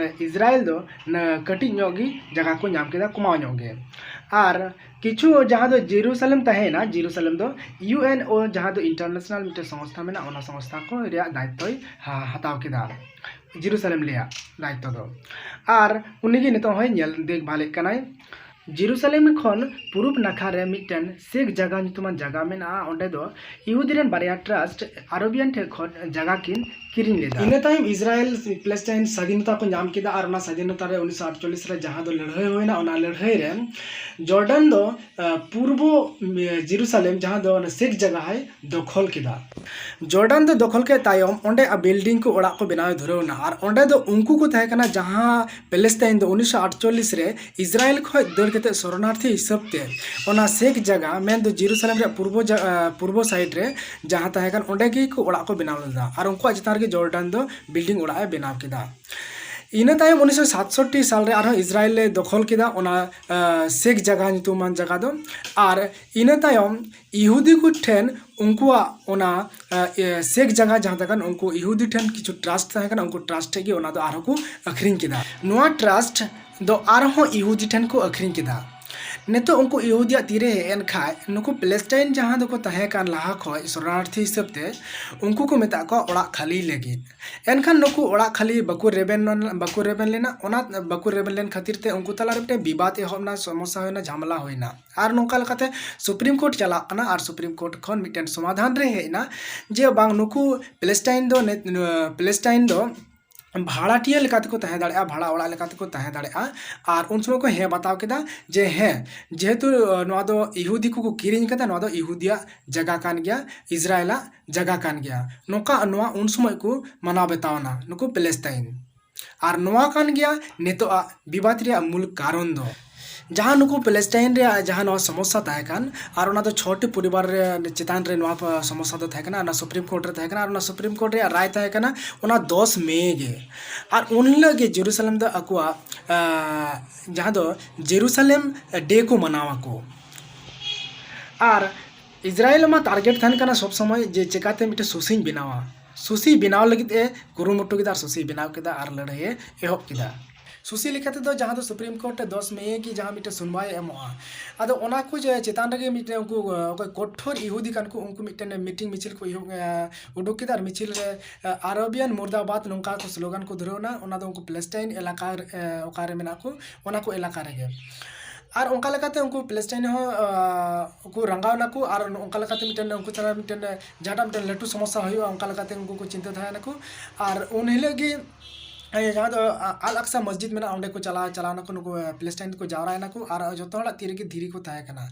ᱤᱥᱨᱟᱭᱮᱞ ᱫᱚ ᱱᱟ-, ᱠᱟᱹᱴᱤᱡ ᱧᱚᱜ ᱜᱮ ᱡᱟᱭᱜᱟ ᱠᱚ ᱧᱟᱢ ᱠᱮᱫᱟ, ᱠᱚᱢᱟᱣ ᱧᱚᱜ ᱜᱮ᱾ ᱟᱨ ᱠᱤᱪᱷᱩ ᱡᱟᱦᱟᱸ ᱫᱚ ᱡᱮᱨᱩᱥᱟᱞᱮᱢ ᱛᱟᱦᱮᱸᱭᱮᱱᱟ, ᱡᱮᱨᱩᱥᱟᱞᱮᱢ ᱫᱚ ᱤᱭᱩ ᱮᱱ ᱳ ᱡᱟᱦᱟᱸ ᱫᱚ ᱤᱱᱴᱟᱨᱱᱮᱥᱱᱟᱞ ᱢᱤᱫᱴᱮᱱ ᱥᱚᱝᱥᱛᱷᱟ ᱢᱮᱱᱟᱜᱼᱟ, ᱚᱱᱟ ᱥᱚᱝᱥᱛᱷᱟ ᱠᱚ ᱨᱮᱭᱟᱜ ᱫᱟᱭᱤᱛᱛᱚᱭ ᱦᱟ-, ᱦᱟᱛᱟᱣ ᱠᱮᱫᱟ ᱡᱮᱨᱩᱥᱟᱞᱮᱢ ᱨᱮᱭᱟᱜ ᱫᱟᱭᱤᱛᱛᱚ ᱫᱚ᱾ ᱟᱨ ᱩᱱᱤᱜᱮ ᱱᱤᱛᱚᱜ ᱦᱚᱸᱭ ᱧᱮᱞ ᱫᱮᱠᱷᱵᱷᱟᱞᱮᱫ ᱠᱟᱱᱟᱭ᱾ ᱡᱮᱨᱩᱥᱟᱞᱮᱢ ᱠᱷᱚᱱ ᱯᱩᱨᱩᱵ ᱱᱟᱠᱷᱟ ᱨᱮ ᱢᱤᱫᱴᱮᱱ ᱥᱮᱠᱷ ᱡᱟᱭᱜᱟ ᱧᱩᱛᱩᱢᱟᱱ ᱡᱟᱭᱜᱟ ᱢᱮᱱᱟᱜᱼᱟ᱾ ᱚᱸᱰᱮ ᱫᱚ ᱤᱦᱩᱫᱤ ᱨᱮᱱ ᱵᱟᱨᱭᱟ ᱴᱨᱟᱥᱴ ᱟᱨᱚᱵᱤᱭᱟᱱ ᱴᱷᱮᱱ ᱠᱷᱚᱱ ᱡᱟᱭᱜᱟ ᱠᱤᱱ ᱠᱤᱨᱤᱧ ᱞᱮᱫᱟ᱾ ᱤᱱᱟᱹ ᱛᱟᱭᱚᱢ ᱤᱥᱨᱟᱭᱮᱞ ᱯᱮᱞᱮᱥᱴᱟᱭᱤᱱ ᱥᱟᱫᱷᱤᱱᱚᱛᱟ ᱠᱚ ᱧᱟᱢ ᱠᱮᱫᱟ ᱟᱨ ᱚᱱᱟ ᱥᱟᱫᱷᱤᱱᱚᱛᱟ ᱨᱮ ᱩᱱᱤᱥᱥᱚ ᱟᱴᱪᱚᱞᱞᱤᱥ ᱨᱮ ᱡᱟᱦᱟᱸ ᱫᱚ ᱞᱟᱹᱲᱦᱟᱹᱭ ᱦᱩᱭᱱᱟ, ᱚᱱᱟ ᱞᱟᱹᱲᱦᱟᱹᱭ ᱨᱮ ᱡᱚᱨᱰᱟᱱ ᱫᱚ, ᱟ, ᱯᱩᱨᱵᱚ, ᱮ, ᱡᱮᱨᱩᱥᱟᱞᱮᱢ, ᱡᱟᱦᱟᱸ ᱫᱚ ᱚᱱᱟ ᱥᱮᱠᱷ ᱡᱟᱭᱜᱟ, ᱦᱚᱸᱭ ᱫᱚᱠᱷᱚᱞ ᱠᱮᱫᱟ᱾ ᱡᱚᱨᱰᱟᱱ ᱫᱚ ᱫᱚᱠᱷᱚᱞ ᱠᱮᱫ ᱛᱟᱭᱚᱢ ᱚᱸᱰᱮ ᱟ ᱵᱤᱞᱰᱤᱝ ᱠᱚ, ᱚᱲᱟᱜ ᱠᱚ ᱵᱮᱱᱟᱣ ᱮ ᱫᱷᱩᱨᱟᱹᱣ ᱮᱱᱟ᱾ ᱟᱨ ᱚᱸᱰᱮ ᱫᱚ ᱩᱱᱠᱩ ᱠᱚ ᱛᱟᱦᱮᱸ ᱠᱟᱱᱟ ᱡᱟᱦᱟᱸ ᱯᱮᱞᱮᱥᱛᱟᱭᱤᱱ ᱫᱚ ᱩᱱᱤᱥᱥᱚ ᱟᱴᱪᱚᱞᱞᱤᱥ ᱨᱮ ᱤᱥᱨᱟᱭᱮᱞ ᱠᱷᱚᱱ ᱫᱟᱹᱲ ᱠᱟᱛᱮ ᱥᱚᱨᱚᱱᱟᱨᱛᱷᱤ ᱦᱤᱥᱟᱹᱵ ᱛᱮ ᱚᱱᱟ ᱥᱮᱠᱷ ᱡᱟᱭᱜᱟ, ᱢᱮᱱᱫᱚ ᱡᱮᱨᱩᱥᱟᱞᱮᱢ ᱨᱮᱭᱟᱜ ᱯᱩᱨᱵᱚ ᱡᱟ-, ᱟ, ᱯᱩᱨᱵᱚ ᱥᱟᱭᱤᱰ ᱨᱮ ᱡᱟᱦᱟᱸ ᱛᱟᱦᱮᱸ ᱠᱟᱱ, ᱚᱸᱰᱮ ᱜᱮ ᱠᱚ ᱚᱲᱟᱜ ᱠᱚ ᱵᱮᱱᱟᱣ ᱞᱮᱫᱟ᱾ ᱟᱨ ᱩᱱᱠᱩᱣᱟᱜ ᱪᱮᱛᱟᱱ ᱨᱮᱜᱮ ᱡᱚᱨᱰᱟᱱ ᱫᱚ ᱵᱤᱞᱰᱤᱝ ᱚᱲᱟᱜ ᱮ ᱵᱮᱱᱟᱣ ᱠᱮᱫᱟ᱾ ᱤᱱᱟᱹ ᱛᱟᱭᱚᱢ ᱩᱱᱤᱥᱥᱚ ᱥᱟᱛᱥᱚᱴᱴᱤ ᱥᱟᱞ ᱨᱮ ᱟᱨᱦᱚᱸ ᱤᱥᱨᱟᱭᱮᱞ ᱮ ᱫᱚᱠᱷᱚᱞ ᱠᱮᱫᱟ ᱚᱱᱟ, ᱟ, ᱥᱮᱠᱷ ᱡᱟᱭᱜᱟ ᱧᱩᱛᱩᱢᱟᱱ ᱡᱟᱭᱜᱟ ᱫᱚ᱾ ᱟᱨ ᱤᱱᱟᱹ ᱛᱟᱭᱚᱢ ᱤᱦᱩᱫᱤ ᱠᱚ ᱴᱷᱮᱱ ᱩᱱᱠᱩᱣᱟᱜ ᱚᱱᱟ, ᱟ, ᱮ, ᱥᱮᱠᱷ ᱡᱟᱭᱜᱟ ᱡᱟᱦᱟᱸ ᱛᱟᱦᱮᱸ ᱠᱟᱱ, ᱩᱱᱠᱩ ᱤᱦᱩᱫᱤ ᱴᱷᱮᱱ ᱠᱤᱪᱷᱩ ᱴᱨᱟᱥᱴ ᱛᱟᱦᱮᱸ ᱠᱟᱱᱟ, ᱩᱱᱠᱩ ᱴᱨᱟᱥᱴ ᱴᱷᱮᱱ ᱜᱮ ᱚᱱᱟ ᱫᱚ ᱟᱨᱦᱚᱸ ᱠᱚ ᱟᱹᱠᱷᱨᱤᱧ ᱠᱮᱫᱟ᱾ ᱱᱚᱣᱟ ᱴᱨᱟᱥᱴ ᱫᱚ ᱟᱨᱦᱚᱸ ᱤᱦᱩᱫᱤ ᱴᱷᱮᱱ ᱠᱚ ᱟᱹᱠᱷᱨᱤᱧ ᱠᱮᱫᱟ᱾ ᱱᱤᱛᱚᱜ ᱩᱱᱠᱩ ᱤᱦᱩᱫᱤᱭᱟᱜ ᱛᱤᱨᱮ ᱦᱮᱡ ᱮᱱ ᱠᱷᱟᱡ, ᱱᱩᱠᱩ ᱯᱮᱞᱮᱥᱴᱟᱭᱤᱱ ᱡᱟᱦᱟᱸ ᱫᱚᱠᱚ ᱛᱟᱦᱮᱸ ᱠᱟᱱ ᱞᱟᱦᱟ ᱠᱷᱚᱡ ᱥᱚᱨᱚᱱᱟᱨᱛᱷᱤ ᱦᱤᱥᱟᱹᱵ ᱛᱮ, ᱩᱱᱠᱩ ᱠᱚ ᱢᱮᱛᱟᱜ ᱠᱚᱣᱟ ᱚᱲᱟᱜ ᱠᱷᱟᱹᱞᱤ ᱞᱟᱹᱜᱤᱫ᱾ ᱮᱱᱠᱷᱟᱱ ᱱᱩᱠᱩ ᱚᱲᱟᱜ ᱠᱷᱟᱹᱞᱤ ᱵᱟᱠᱚ ᱨᱮᱵᱮᱱ, ᱵᱟᱠᱚ ᱨᱮᱵᱮᱱ ᱞᱮᱱᱟ᱾ ᱚᱱᱟ ᱵᱟᱠᱚ ᱨᱮᱵᱮᱱ ᱞᱮᱱ ᱠᱷᱟᱹᱛᱤᱨ ᱛᱮ ᱩᱱᱠᱩ ᱛᱟᱞᱟᱨᱮ ᱢᱤᱫᱴᱮᱱ ᱵᱤᱵᱟᱫ ᱮᱦᱚᱵ ᱮᱱᱟ, ᱥᱚᱢᱚᱥᱥᱟ ᱦᱩᱭᱱᱟ, ᱡᱷᱟᱢᱮᱞᱟ ᱦᱩᱭᱱᱟ᱾ ᱟᱨ ᱱᱚᱝᱠᱟ ᱞᱮᱠᱟᱛᱮ ᱥᱩᱯᱨᱤᱢ ᱠᱳᱨᱴ ᱪᱟᱞᱟᱜ ᱠᱟᱱᱟ ᱟᱨ ᱥᱩᱯᱨᱤᱢ ᱠᱳᱨᱴ ᱠᱷᱚᱱ ᱢᱤᱫᱴᱮᱱ ᱥᱚᱢᱟᱫᱷᱟᱱ ᱨᱮ ᱦᱮᱡ ᱮᱱᱟ ᱡᱮ ᱵᱟᱝ, ᱱᱩᱠᱩ ᱯᱮᱞᱮᱥᱴᱟᱭᱤᱱ ᱫᱚ ᱱᱮ-, ᱯᱮᱞᱮᱥᱴᱟᱭᱤᱱ ᱫᱚ ᱵᱷᱟᱲᱟᱴᱤᱭᱟᱹ ᱞᱮᱠᱟ ᱛᱮᱠᱚ ᱛᱟᱦᱮᱸ ᱫᱟᱲᱮᱭᱟᱜᱼᱟ, ᱵᱷᱟᱲᱟ ᱚᱲᱟᱜ ᱞᱮᱠᱟ ᱛᱮᱠᱚ ᱛᱟᱦᱮᱸ ᱫᱟᱲᱮᱭᱟᱜᱼᱟ᱾ ᱟᱨ ᱩᱱ ᱥᱚᱢᱚᱭ ᱠᱚ ᱦᱮᱸ ᱵᱟᱛᱟᱣ ᱠᱮᱫᱟ ᱡᱮ ᱦᱮᱸ, ᱡᱮᱦᱮᱛᱩ, ᱟᱸ, ᱱᱚᱣᱟ ᱫᱚ ᱤᱦᱩᱫᱤ ᱠᱚᱠᱚ ᱠᱤᱨᱤᱧ ᱠᱟᱫᱟ, ᱱᱚᱣᱟ ᱫᱚ ᱤᱦᱩᱫᱤᱭᱟᱜ ᱡᱟᱭᱜᱟ ᱠᱟᱱ ᱜᱮᱭᱟ, ᱤᱥᱨᱟᱭᱮᱞᱟᱜ ᱡᱟᱭᱜᱟ ᱠᱟᱱ ᱜᱮᱭᱟ᱾ ᱱᱚᱝᱠᱟ ᱱᱚᱣᱟ ᱩᱱ ᱥᱚᱢᱚᱭ ᱠᱚ ᱢᱟᱱᱟᱣ ᱵᱟᱛᱟᱣ ᱮᱱᱟ ᱱᱩᱠᱩ ᱯᱮᱞᱮᱥᱛᱟᱭᱤᱱ᱾ ᱟᱨ ᱱᱚᱣᱟ ᱠᱟᱱ ᱜᱮᱭᱟ ᱱᱤᱛᱚᱜᱟᱜ ᱵᱤᱵᱟᱫ ᱨᱮᱭᱟᱜ ᱢᱩᱞ ᱠᱟᱨᱚᱱ ᱫᱚ᱾ ᱡᱟᱦᱟᱸ ᱱᱩᱠᱩ ᱯᱮᱞᱮᱥᱴᱟᱭᱤᱱ ᱨᱮᱭᱟᱜ ᱡᱟᱦᱟᱸ ᱱᱚᱣᱟ ᱥᱚᱢᱚᱥᱥᱟ ᱛᱟᱦᱮᱸ ᱠᱟᱱ, ᱟᱨ ᱚᱱᱟ ᱫᱚ ᱪᱷᱚᱴᱤ ᱯᱚᱨᱤᱵᱟᱨ ᱨᱮ ᱪᱮᱛᱟᱱ ᱨᱮ ᱱᱚᱣᱟ ᱯ-, ᱥᱚᱢᱚᱥᱥᱟ ᱫᱚ ᱛᱟᱦᱮᱸ ᱠᱟᱱᱟ, ᱚᱱᱟ ᱥᱩᱯᱨᱤᱢ ᱠᱳᱨᱴ ᱨᱮ ᱛᱟᱦᱮᱸ ᱠᱟᱱᱟ, ᱟᱨ ᱚᱱᱟ ᱥᱩᱯᱨᱤᱢ ᱠᱳᱨᱴ ᱨᱮᱭᱟᱜ ᱨᱟᱭ ᱛᱟᱦᱮᱸ ᱠᱟᱱᱟ ᱚᱱᱟ ᱫᱚᱥ ᱢᱮ ᱜᱮ᱾ ᱟᱨ ᱩᱱ ᱦᱤᱞᱳᱜ ᱜᱮ ᱡᱮᱨᱩᱥᱟᱞᱮᱢ ᱫᱚ ᱟᱠᱚᱣᱟᱜ, ᱟᱸ, ᱡᱟᱦᱟᱸ ᱫᱚ ᱡᱮᱨᱩᱥᱟᱞᱮᱢ ᱰᱮ ᱠᱚ ᱢᱟᱱᱟᱣ ᱟᱠᱚ᱾ ᱟᱨ ᱤᱥᱨᱟᱭᱮᱞ ᱢᱟ ᱴᱟᱨᱜᱮᱴ ᱛᱟᱦᱮᱱ ᱠᱟᱱᱟ ᱥᱚᱵᱽ ᱥᱚᱢᱚᱭ ᱡᱮ ᱪᱮᱠᱟᱛᱮ ᱢᱤᱫᱴᱮᱱ ᱥᱩᱥᱤᱧ ᱵᱮᱱᱟᱣᱟ᱾ ᱥᱩᱥᱤ ᱵᱮᱱᱟᱣ ᱞᱟᱹᱜᱤᱫ ᱮ ᱠᱩᱨᱩᱢᱩᱴᱩ ᱠᱮᱫᱟ ᱟᱨ ᱥᱩᱥᱤ ᱵᱮᱱᱟᱣ ᱠᱮᱫᱟ ᱟᱨ ᱞᱟᱹᱲᱦᱟᱹᱭ ᱮ ᱮᱦᱚᱵ ᱠᱮᱫᱟ᱾ ᱥᱩᱥᱤ ᱞᱮᱠᱟ ᱛᱮᱫᱚ ᱡᱟᱦᱟᱸ ᱫᱚ ᱥᱩᱯᱨᱤᱢ ᱠᱳᱨᱴ ᱨᱮ ᱫᱚᱥ ᱢᱮ ᱜᱮ ᱡᱟᱦᱟᱸ ᱢᱤᱫᱴᱮᱱ ᱥᱩᱱᱣᱟᱭ ᱮ ᱮᱢᱚᱜᱼᱟ᱾ ᱟᱫᱚ ᱚᱱᱟ ᱠᱚ ᱡᱮ ᱪᱮᱛᱟᱱ ᱨᱮᱜᱮ ᱢᱤᱫᱴᱮᱱ ᱩᱱᱠᱩ, ᱚᱠᱚᱭ ᱠᱚᱴᱷᱳᱨ ᱤᱦᱩᱫᱤ ᱠᱟᱱ ᱠᱚ, ᱩᱱᱠᱩ ᱢᱤᱫᱴᱮᱱ ᱢᱤᱴᱤᱝ ᱢᱤᱪᱷᱤᱞ ᱠᱚ ᱮᱦᱚᱵ, ᱮ, ᱩᱰᱩᱠ ᱠᱮᱫᱟ ᱟᱨ ᱢᱤᱪᱷᱤᱞ ᱨᱮ, ᱮ, ᱟᱨᱟᱵᱤᱭᱟᱱ ᱢᱩᱨᱫᱟᱵᱟᱫ ᱱᱚᱝᱠᱟ ᱠᱚ ᱥᱞᱳᱜᱟᱱ ᱠᱚ ᱫᱷᱩᱨᱟᱹᱣ ᱮᱱᱟ᱾ ᱚᱱᱟ ᱫᱚ ᱩᱱᱠᱩ ᱯᱮᱞᱮᱥᱴᱟᱭᱤᱱ ᱮᱞᱟᱠᱟ, ᱮ, ᱚᱠᱟᱨᱮ ᱢᱮᱱᱟᱜ ᱠᱚ, ᱚᱱᱟ ᱠᱚ ᱮᱞᱟᱠᱟ ᱨᱮᱜᱮ᱾ ᱟᱨ ᱚᱱᱠᱟ ᱞᱮᱠᱟᱛᱮ ᱩᱱᱠᱩ ᱯᱮᱞᱮᱥᱴᱟᱭᱤᱱ ᱦᱚᱸ, ᱟ, ᱠᱚ ᱨᱟᱸᱜᱟᱣ ᱮᱱᱟᱠᱚ ᱟᱨ ᱚᱱᱠᱟ ᱞᱮᱠᱟᱛᱮ ᱢᱤᱫᱴᱮᱱ ᱩᱱᱠᱩ ᱛᱟᱞᱟ ᱢᱤᱫᱴᱮᱱ ᱡᱟᱦᱟᱸᱴᱟᱜ ᱢᱤᱫᱴᱮᱱ ᱞᱟᱹᱴᱩ ᱥᱚᱢᱚᱥᱥᱟ ᱦᱩᱭᱩᱜᱼᱟ, ᱚᱱᱠᱟ ᱞᱮᱠᱟᱛᱮ ᱩᱱᱠᱩ ᱠᱚ ᱪᱤᱱᱛᱟᱹ ᱫᱷᱟᱨᱟᱭᱮᱱᱟᱠᱚ᱾ ᱟᱨ ᱩᱱ ᱦᱤᱞᱳᱜ ᱜᱮ, ᱮ, ᱡᱟᱦᱟᱸ ᱫᱚ, ᱟ, ᱟᱞ ᱟᱠᱥᱟ ᱢᱚᱥᱡᱤᱫ ᱢᱮᱱᱟᱜᱼᱟ, ᱚᱸᱰᱮ ᱠᱚ ᱪᱟᱞᱟᱣ, ᱪᱟᱞᱟᱣ ᱱᱟᱠᱚ, ᱱᱩᱠᱩ, ᱮ, ᱯᱮᱞᱮᱥᱴᱟᱭᱤᱱ ᱫᱚᱠᱚ ᱡᱟᱣᱨᱟᱭᱮᱱᱟᱠᱚ ᱟᱨ ᱡᱚᱛᱚ ᱦᱚᱲᱟᱜ ᱛᱤ ᱨᱮᱜᱮ ᱫᱷᱤᱨᱤ ᱠᱚ ᱛᱟᱦᱮᱸ ᱠᱟᱱᱟ᱾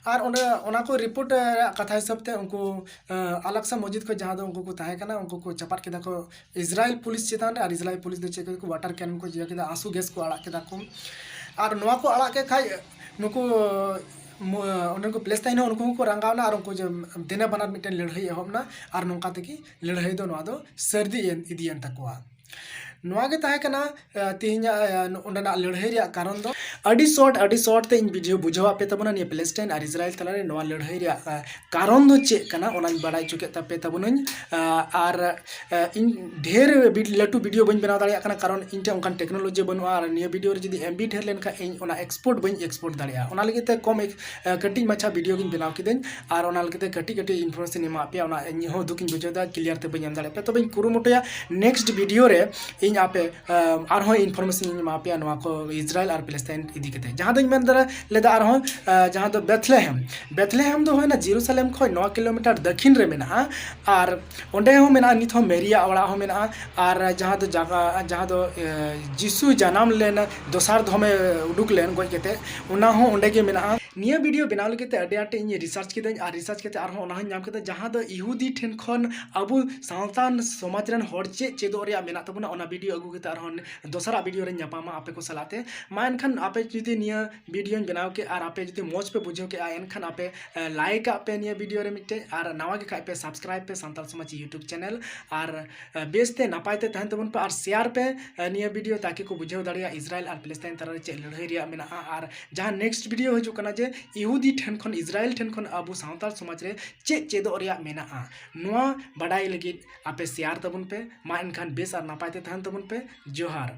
ᱟᱨ ᱚᱸᱰᱮ ᱚᱱᱟ ᱠᱚ ᱨᱤᱯᱳᱨᱴ, ᱮ, ᱨᱮᱭᱟᱜ ᱠᱟᱛᱷᱟ ᱦᱤᱥᱟᱹᱵ ᱛᱮ ᱩᱱᱠᱩ, ᱮ, ᱟᱞ ᱟᱠᱥᱟ ᱢᱚᱥᱡᱤᱫ ᱠᱷᱚᱱ ᱡᱟᱦᱟᱸ ᱫᱚ ᱩᱱᱠᱩ ᱠᱚ ᱛᱟᱦᱮᱸ ᱠᱟᱱᱟ, ᱩᱱᱠᱩ ᱠᱚ ᱪᱟᱯᱟᱫ ᱠᱮᱫᱟ ᱠᱚ ᱤᱥᱨᱟᱭᱮᱞ ᱯᱩᱞᱤᱥ ᱪᱮᱛᱟᱱ ᱨᱮ᱾ ᱟᱨ ᱤᱥᱨᱟᱭᱮᱞ ᱯᱩᱞᱤᱥ ᱫᱚ ᱪᱮᱫ ᱠᱚ, ᱣᱟᱴᱟᱨ ᱠᱮᱱᱚᱱ ᱠᱚ ᱤᱭᱟᱹ ᱠᱮᱫᱟ, ᱟᱸᱥᱩ ᱜᱮᱥ ᱠᱚ ᱟᱲᱟᱜ ᱠᱮᱫᱟ ᱠᱚ᱾ ᱟᱨ ᱱᱚᱣᱟ ᱠᱚ ᱟᱲᱟᱜ ᱠᱮᱫ ᱠᱷᱟᱡ ᱱᱩᱠᱩ ᱢᱚ-, ᱚᱸᱰᱮᱱ ᱠᱚ ᱯᱮᱞᱮᱥᱛᱟᱭᱤᱱ ᱦᱚᱸ ᱩᱱᱠᱩ ᱦᱚᱸᱠᱚ ᱨᱟᱸᱜᱟᱣ ᱮᱱᱟ ᱟᱨ ᱩᱱᱠᱩ ᱡᱮ ᱫᱮᱱᱟ ᱵᱟᱱᱟᱨ ᱢᱤᱫᱴᱮᱱ ᱞᱟᱹᱲᱦᱟᱹᱭ ᱮᱦᱚᱵ ᱮᱱᱟ᱾ ᱟᱨ ᱱᱚᱝᱠᱟ ᱛᱮᱜᱮ ᱞᱟᱹᱲᱦᱟᱹᱭ ᱫᱚ ᱱᱚᱣᱟ ᱫᱚ ᱥᱟᱹᱨᱫᱤ ᱮᱱ, ᱤᱫᱤᱭᱮᱱ ᱛᱟᱠᱚᱣᱟ᱾ ᱱᱚᱣᱟ ᱜᱮ ᱛᱟᱦᱮᱸ ᱠᱟᱱᱟ, ᱮ, ᱛᱮᱦᱮᱧᱟᱜ, ᱮ, ᱚᱸᱰᱮᱱᱟᱜ ᱞᱟᱹᱲᱦᱟᱹᱭ ᱨᱮᱭᱟᱜ ᱠᱟᱨᱚᱱ ᱫᱚ᱾ ᱟᱹᱰᱤ short, ᱟᱹᱰᱤ short ᱛᱮ ᱤᱧ video ᱵᱩᱡᱷᱟᱹᱣ ᱟᱯᱮ ᱛᱟᱵᱚᱱᱟ ᱱᱤᱭᱟᱹ ᱯᱮᱞᱮᱥᱴᱟᱭᱤᱱ ᱟᱨ ᱤᱥᱨᱟᱭᱮᱞ ᱛᱟᱞᱟᱨᱮ ᱱᱚᱣᱟ ᱞᱟᱹᱲᱦᱟᱹᱭ ᱨᱮᱭᱟᱜ, ᱮ, ᱠᱟᱨᱚᱱ ᱫᱚ ᱪᱮᱫ ᱠᱟᱱᱟ, ᱚᱱᱟᱧ ᱵᱟᱲᱟᱭ ᱦᱚᱪᱚ ᱠᱮᱫ ᱛᱟᱯᱮ ᱛᱟᱵᱚᱱᱟᱹᱧ᱾ ᱟ, ᱟᱨ, ᱟ, ᱤᱧ ᱰᱷᱮᱨ ᱵᱤ-, ᱞᱟᱹᱴᱩ video ᱵᱟᱹᱧ ᱵᱮᱱᱟᱣ ᱫᱟᱲᱮᱭᱟᱜ ᱠᱟᱱᱟ, ᱠᱟᱨᱚᱱ ᱤᱧ ᱴᱷᱮᱱ ᱚᱱᱠᱟᱱ technology ᱵᱟᱹᱱᱩᱜᱼᱟ᱾ ᱟᱨ ᱱᱤᱭᱟᱹ video ᱨᱮ ᱡᱩᱫᱤ MB ᱰᱷᱮᱨ ᱞᱮᱱᱠᱷᱟᱱ ᱤᱧ ᱚᱱᱟ export ᱵᱟᱹᱧ export ᱫᱟᱲᱮᱭᱟᱜᱼᱟ᱾ ᱚᱱᱟ ᱞᱟᱹᱜᱤᱫ ᱛᱮ ᱠᱚᱢ ᱮᱠ-, ᱟ, ᱠᱟᱹᱴᱤᱡ ᱢᱟᱪᱷᱟ video ᱜᱤᱧ ᱵᱮᱱᱟᱣ ᱠᱤᱫᱟᱹᱧ᱾ ᱟᱨ ᱚᱱᱟ ᱞᱟᱹᱜᱤᱫ ᱛᱮ ᱠᱟᱹᱴᱤᱡ ᱠᱟᱹᱴᱤᱡ information ᱤᱧ ᱮᱢᱟᱜ ᱯᱮᱭᱟ, ᱚᱱᱟ ᱤᱧ ᱦᱚᱸ ᱫᱩᱠ ᱤᱧ ᱵᱩᱡᱷᱟᱹᱣ ᱮᱫᱟ, clear ᱛᱮ ᱵᱟᱹᱧ ᱮᱢ ᱫᱟᱲᱮᱭᱟᱜ ᱯᱮᱭᱟ᱾ ᱛᱚᱵᱮᱧ ᱠᱩᱨᱩᱢᱩᱴᱩᱭᱟ next video ᱨᱮ ᱤᱧ ᱟᱯᱮ, ᱟ, ᱟᱨᱦᱚᱸ information ᱤᱧ ᱮᱢᱟ ᱯᱮᱭᱟ ᱱᱚᱣᱟ ᱠᱚ ᱤᱥᱨᱟᱭᱮᱞ ᱟᱨ ᱯᱮᱞᱮᱥᱛᱟᱭᱤᱱ ᱤᱫᱤ ᱠᱟᱛᱮ᱾ ᱡᱟᱦᱟᱸ ᱫᱚᱧ ᱢᱮᱱ ᱫᱟᱲᱮ-, ᱞᱮᱫᱟ ᱟᱨᱦᱚᱸ, ᱟ, ᱡᱟᱦᱟᱸ ᱫᱚ ᱵᱮᱛᱷᱞᱮᱦᱮᱢ, ᱵᱮᱛᱷᱞᱮᱦᱮᱢ ᱫᱚ ᱦᱩᱭᱱᱟ ᱡᱮᱨᱩᱥᱟᱞᱮᱢ ᱠᱷᱚᱱ ᱱᱚ ᱠᱤᱞᱳᱢᱤᱴᱟᱨ ᱫᱟᱹᱠᱷᱤᱱ ᱨᱮ ᱢᱮᱱᱟᱜᱼᱟ᱾ ᱟᱨ ᱚᱸᱰᱮ ᱦᱚᱸ ᱢᱮᱱᱟᱜᱼᱟ, ᱱᱤᱛ ᱦᱚᱸ ᱢᱮᱨᱤᱭᱟᱜ ᱚᱲᱟᱜ ᱦᱚᱸ ᱢᱮᱱᱟᱜᱼᱟ᱾ ᱟᱨ ᱡᱟᱦᱟᱸ ᱫᱚ ᱡᱟᱜᱟ, ᱡᱟᱦᱟᱸ ᱫᱚ, ᱮ, ᱡᱤᱥᱩ ᱡᱟᱱᱟᱢ ᱞᱮᱱ, ᱫᱚᱥᱟᱨ ᱫᱷᱚᱢᱮ ᱩᱰᱩᱠ ᱞᱮᱱ ᱜᱚᱡ ᱠᱟᱛᱮ, ᱚᱱᱟ ᱦᱚᱸ ᱚᱸᱰᱮ ᱜᱮ ᱢᱮᱱᱟᱜᱼᱟ᱾ ᱱᱤᱭᱟᱹ video ᱵᱮᱱᱟᱣ ᱞᱟᱹᱜᱤᱫ ᱛᱮ ᱟᱹᱰᱤ ᱟᱸᱴ ᱤᱧ research ᱠᱤᱫᱟᱹᱧ ᱟᱨ research ᱠᱟᱛᱮ ᱟᱨᱦᱚᱸ ᱚᱱᱟ ᱦᱚᱸᱧ ᱧᱟᱢ ᱠᱮᱫᱟ, ᱡᱟᱦᱟᱸ ᱫᱚ ᱤᱦᱩᱫᱤ ᱴᱷᱮᱱ ᱠᱷᱚᱱ ᱟᱵᱚ ᱥᱟᱶᱛᱟ ᱥᱚᱢᱟᱡᱽ ᱨᱮᱱ ᱦᱚᱲ ᱪᱮᱫ ᱪᱮᱫᱚᱜ ᱨᱮᱭᱟᱜ ᱢᱮᱱᱟᱜ ᱛᱟᱵᱚᱱᱟ, ᱚᱱᱟ video ᱟᱹᱜᱩ ᱠᱟᱛᱮ ᱟᱨᱦᱚᱸ ᱫᱚᱥᱟᱨᱟᱜ video ᱨᱮᱧ ᱧᱟᱯᱟᱢᱟ ᱟᱯᱮ ᱠᱚ ᱥᱟᱞᱟᱜ ᱛᱮ᱾ ᱢᱟ ᱮᱱᱠᱷᱟᱱ ᱟᱯᱮ ᱡᱩᱫᱤ ᱱᱤᱭᱟᱹ videoᱧ ᱵᱮᱱᱟᱣ ᱠᱮᱫ ᱟᱨ ᱟᱯᱮ ᱡᱩᱫᱤ ᱢᱚᱡᱽ ᱯᱮ ᱵᱩᱡᱷᱟᱹᱣ ᱠᱮᱫᱼᱟ, ᱮᱱᱠᱷᱟᱱ ᱟᱯᱮ, ᱮ, like ᱟᱜ ᱯᱮ ᱱᱤᱭᱟᱹ video ᱨᱮ ᱢᱤᱫᱴᱮᱡ, ᱟᱨ ᱱᱟᱣᱟ ᱜᱮ ᱠᱷᱟᱡ ᱯᱮ subscribe ᱯᱮ ᱥᱟᱱᱛᱟᱲ ᱥᱚᱢᱟᱡᱽ YouTube channel᱾ ᱟᱨ, ᱮ, ᱵᱮᱥ ᱛᱮ ᱱᱟᱯᱟᱭ ᱛᱮ ᱛᱟᱦᱮᱱ ᱛᱟᱵᱚᱱ ᱯᱮ ᱟᱨ share ᱯᱮ, ᱮ, ᱱᱤᱭᱟᱹ video, ᱛᱟᱠᱤ ᱠᱚ ᱵᱩᱡᱷᱟᱹᱣ ᱫᱟᱲᱮᱭᱟᱜᱼᱟ ᱤᱥᱨᱟᱭᱮᱞ ᱟᱨ ᱯᱮᱞᱮᱥᱛᱟᱭᱤᱱ ᱛᱟᱞᱟᱨᱮ ᱪᱮᱫ ᱞᱟᱹᱲᱦᱟᱹᱭ ᱨᱮᱭᱟᱜ ᱢᱮᱱᱟᱜᱼᱟ᱾ ᱟᱨ ᱡᱟᱦᱟᱸ next video ᱦᱤᱡᱩᱜ ᱠᱟᱱᱟ, ᱡᱮ ᱤᱦᱩᱫᱤ ᱴᱷᱮᱱ ᱠᱷᱚᱱ, ᱤᱥᱨᱟᱭᱮᱞ ᱴᱷᱮᱱ ᱠᱷᱚᱱ ᱟᱵᱚ ᱥᱟᱱᱛᱟᱲ ᱥᱚᱢᱟᱡᱽ ᱨᱮ ᱪᱮᱫ ᱪᱮᱫᱚᱜ ᱨᱮᱭᱟᱜ ᱢᱮᱱᱟᱜᱼᱟ, ᱱᱚᱣᱟ ᱵᱟᱰᱟᱭ ᱞᱟᱹᱜᱤᱫ ᱟᱯᱮ ᱥᱮᱭᱟᱨ ᱛᱟᱵᱚᱱ ᱯᱮ᱾ ᱢᱟ ᱮᱱᱠᱷᱟᱱ ᱵᱮᱥ ᱟᱨ ᱱᱟᱯᱟᱭ ᱛᱮ ᱛᱟᱦᱮᱱ ᱛᱟᱵᱚᱱ ᱯᱮ᱾ ᱡᱚᱦᱟᱨ᱾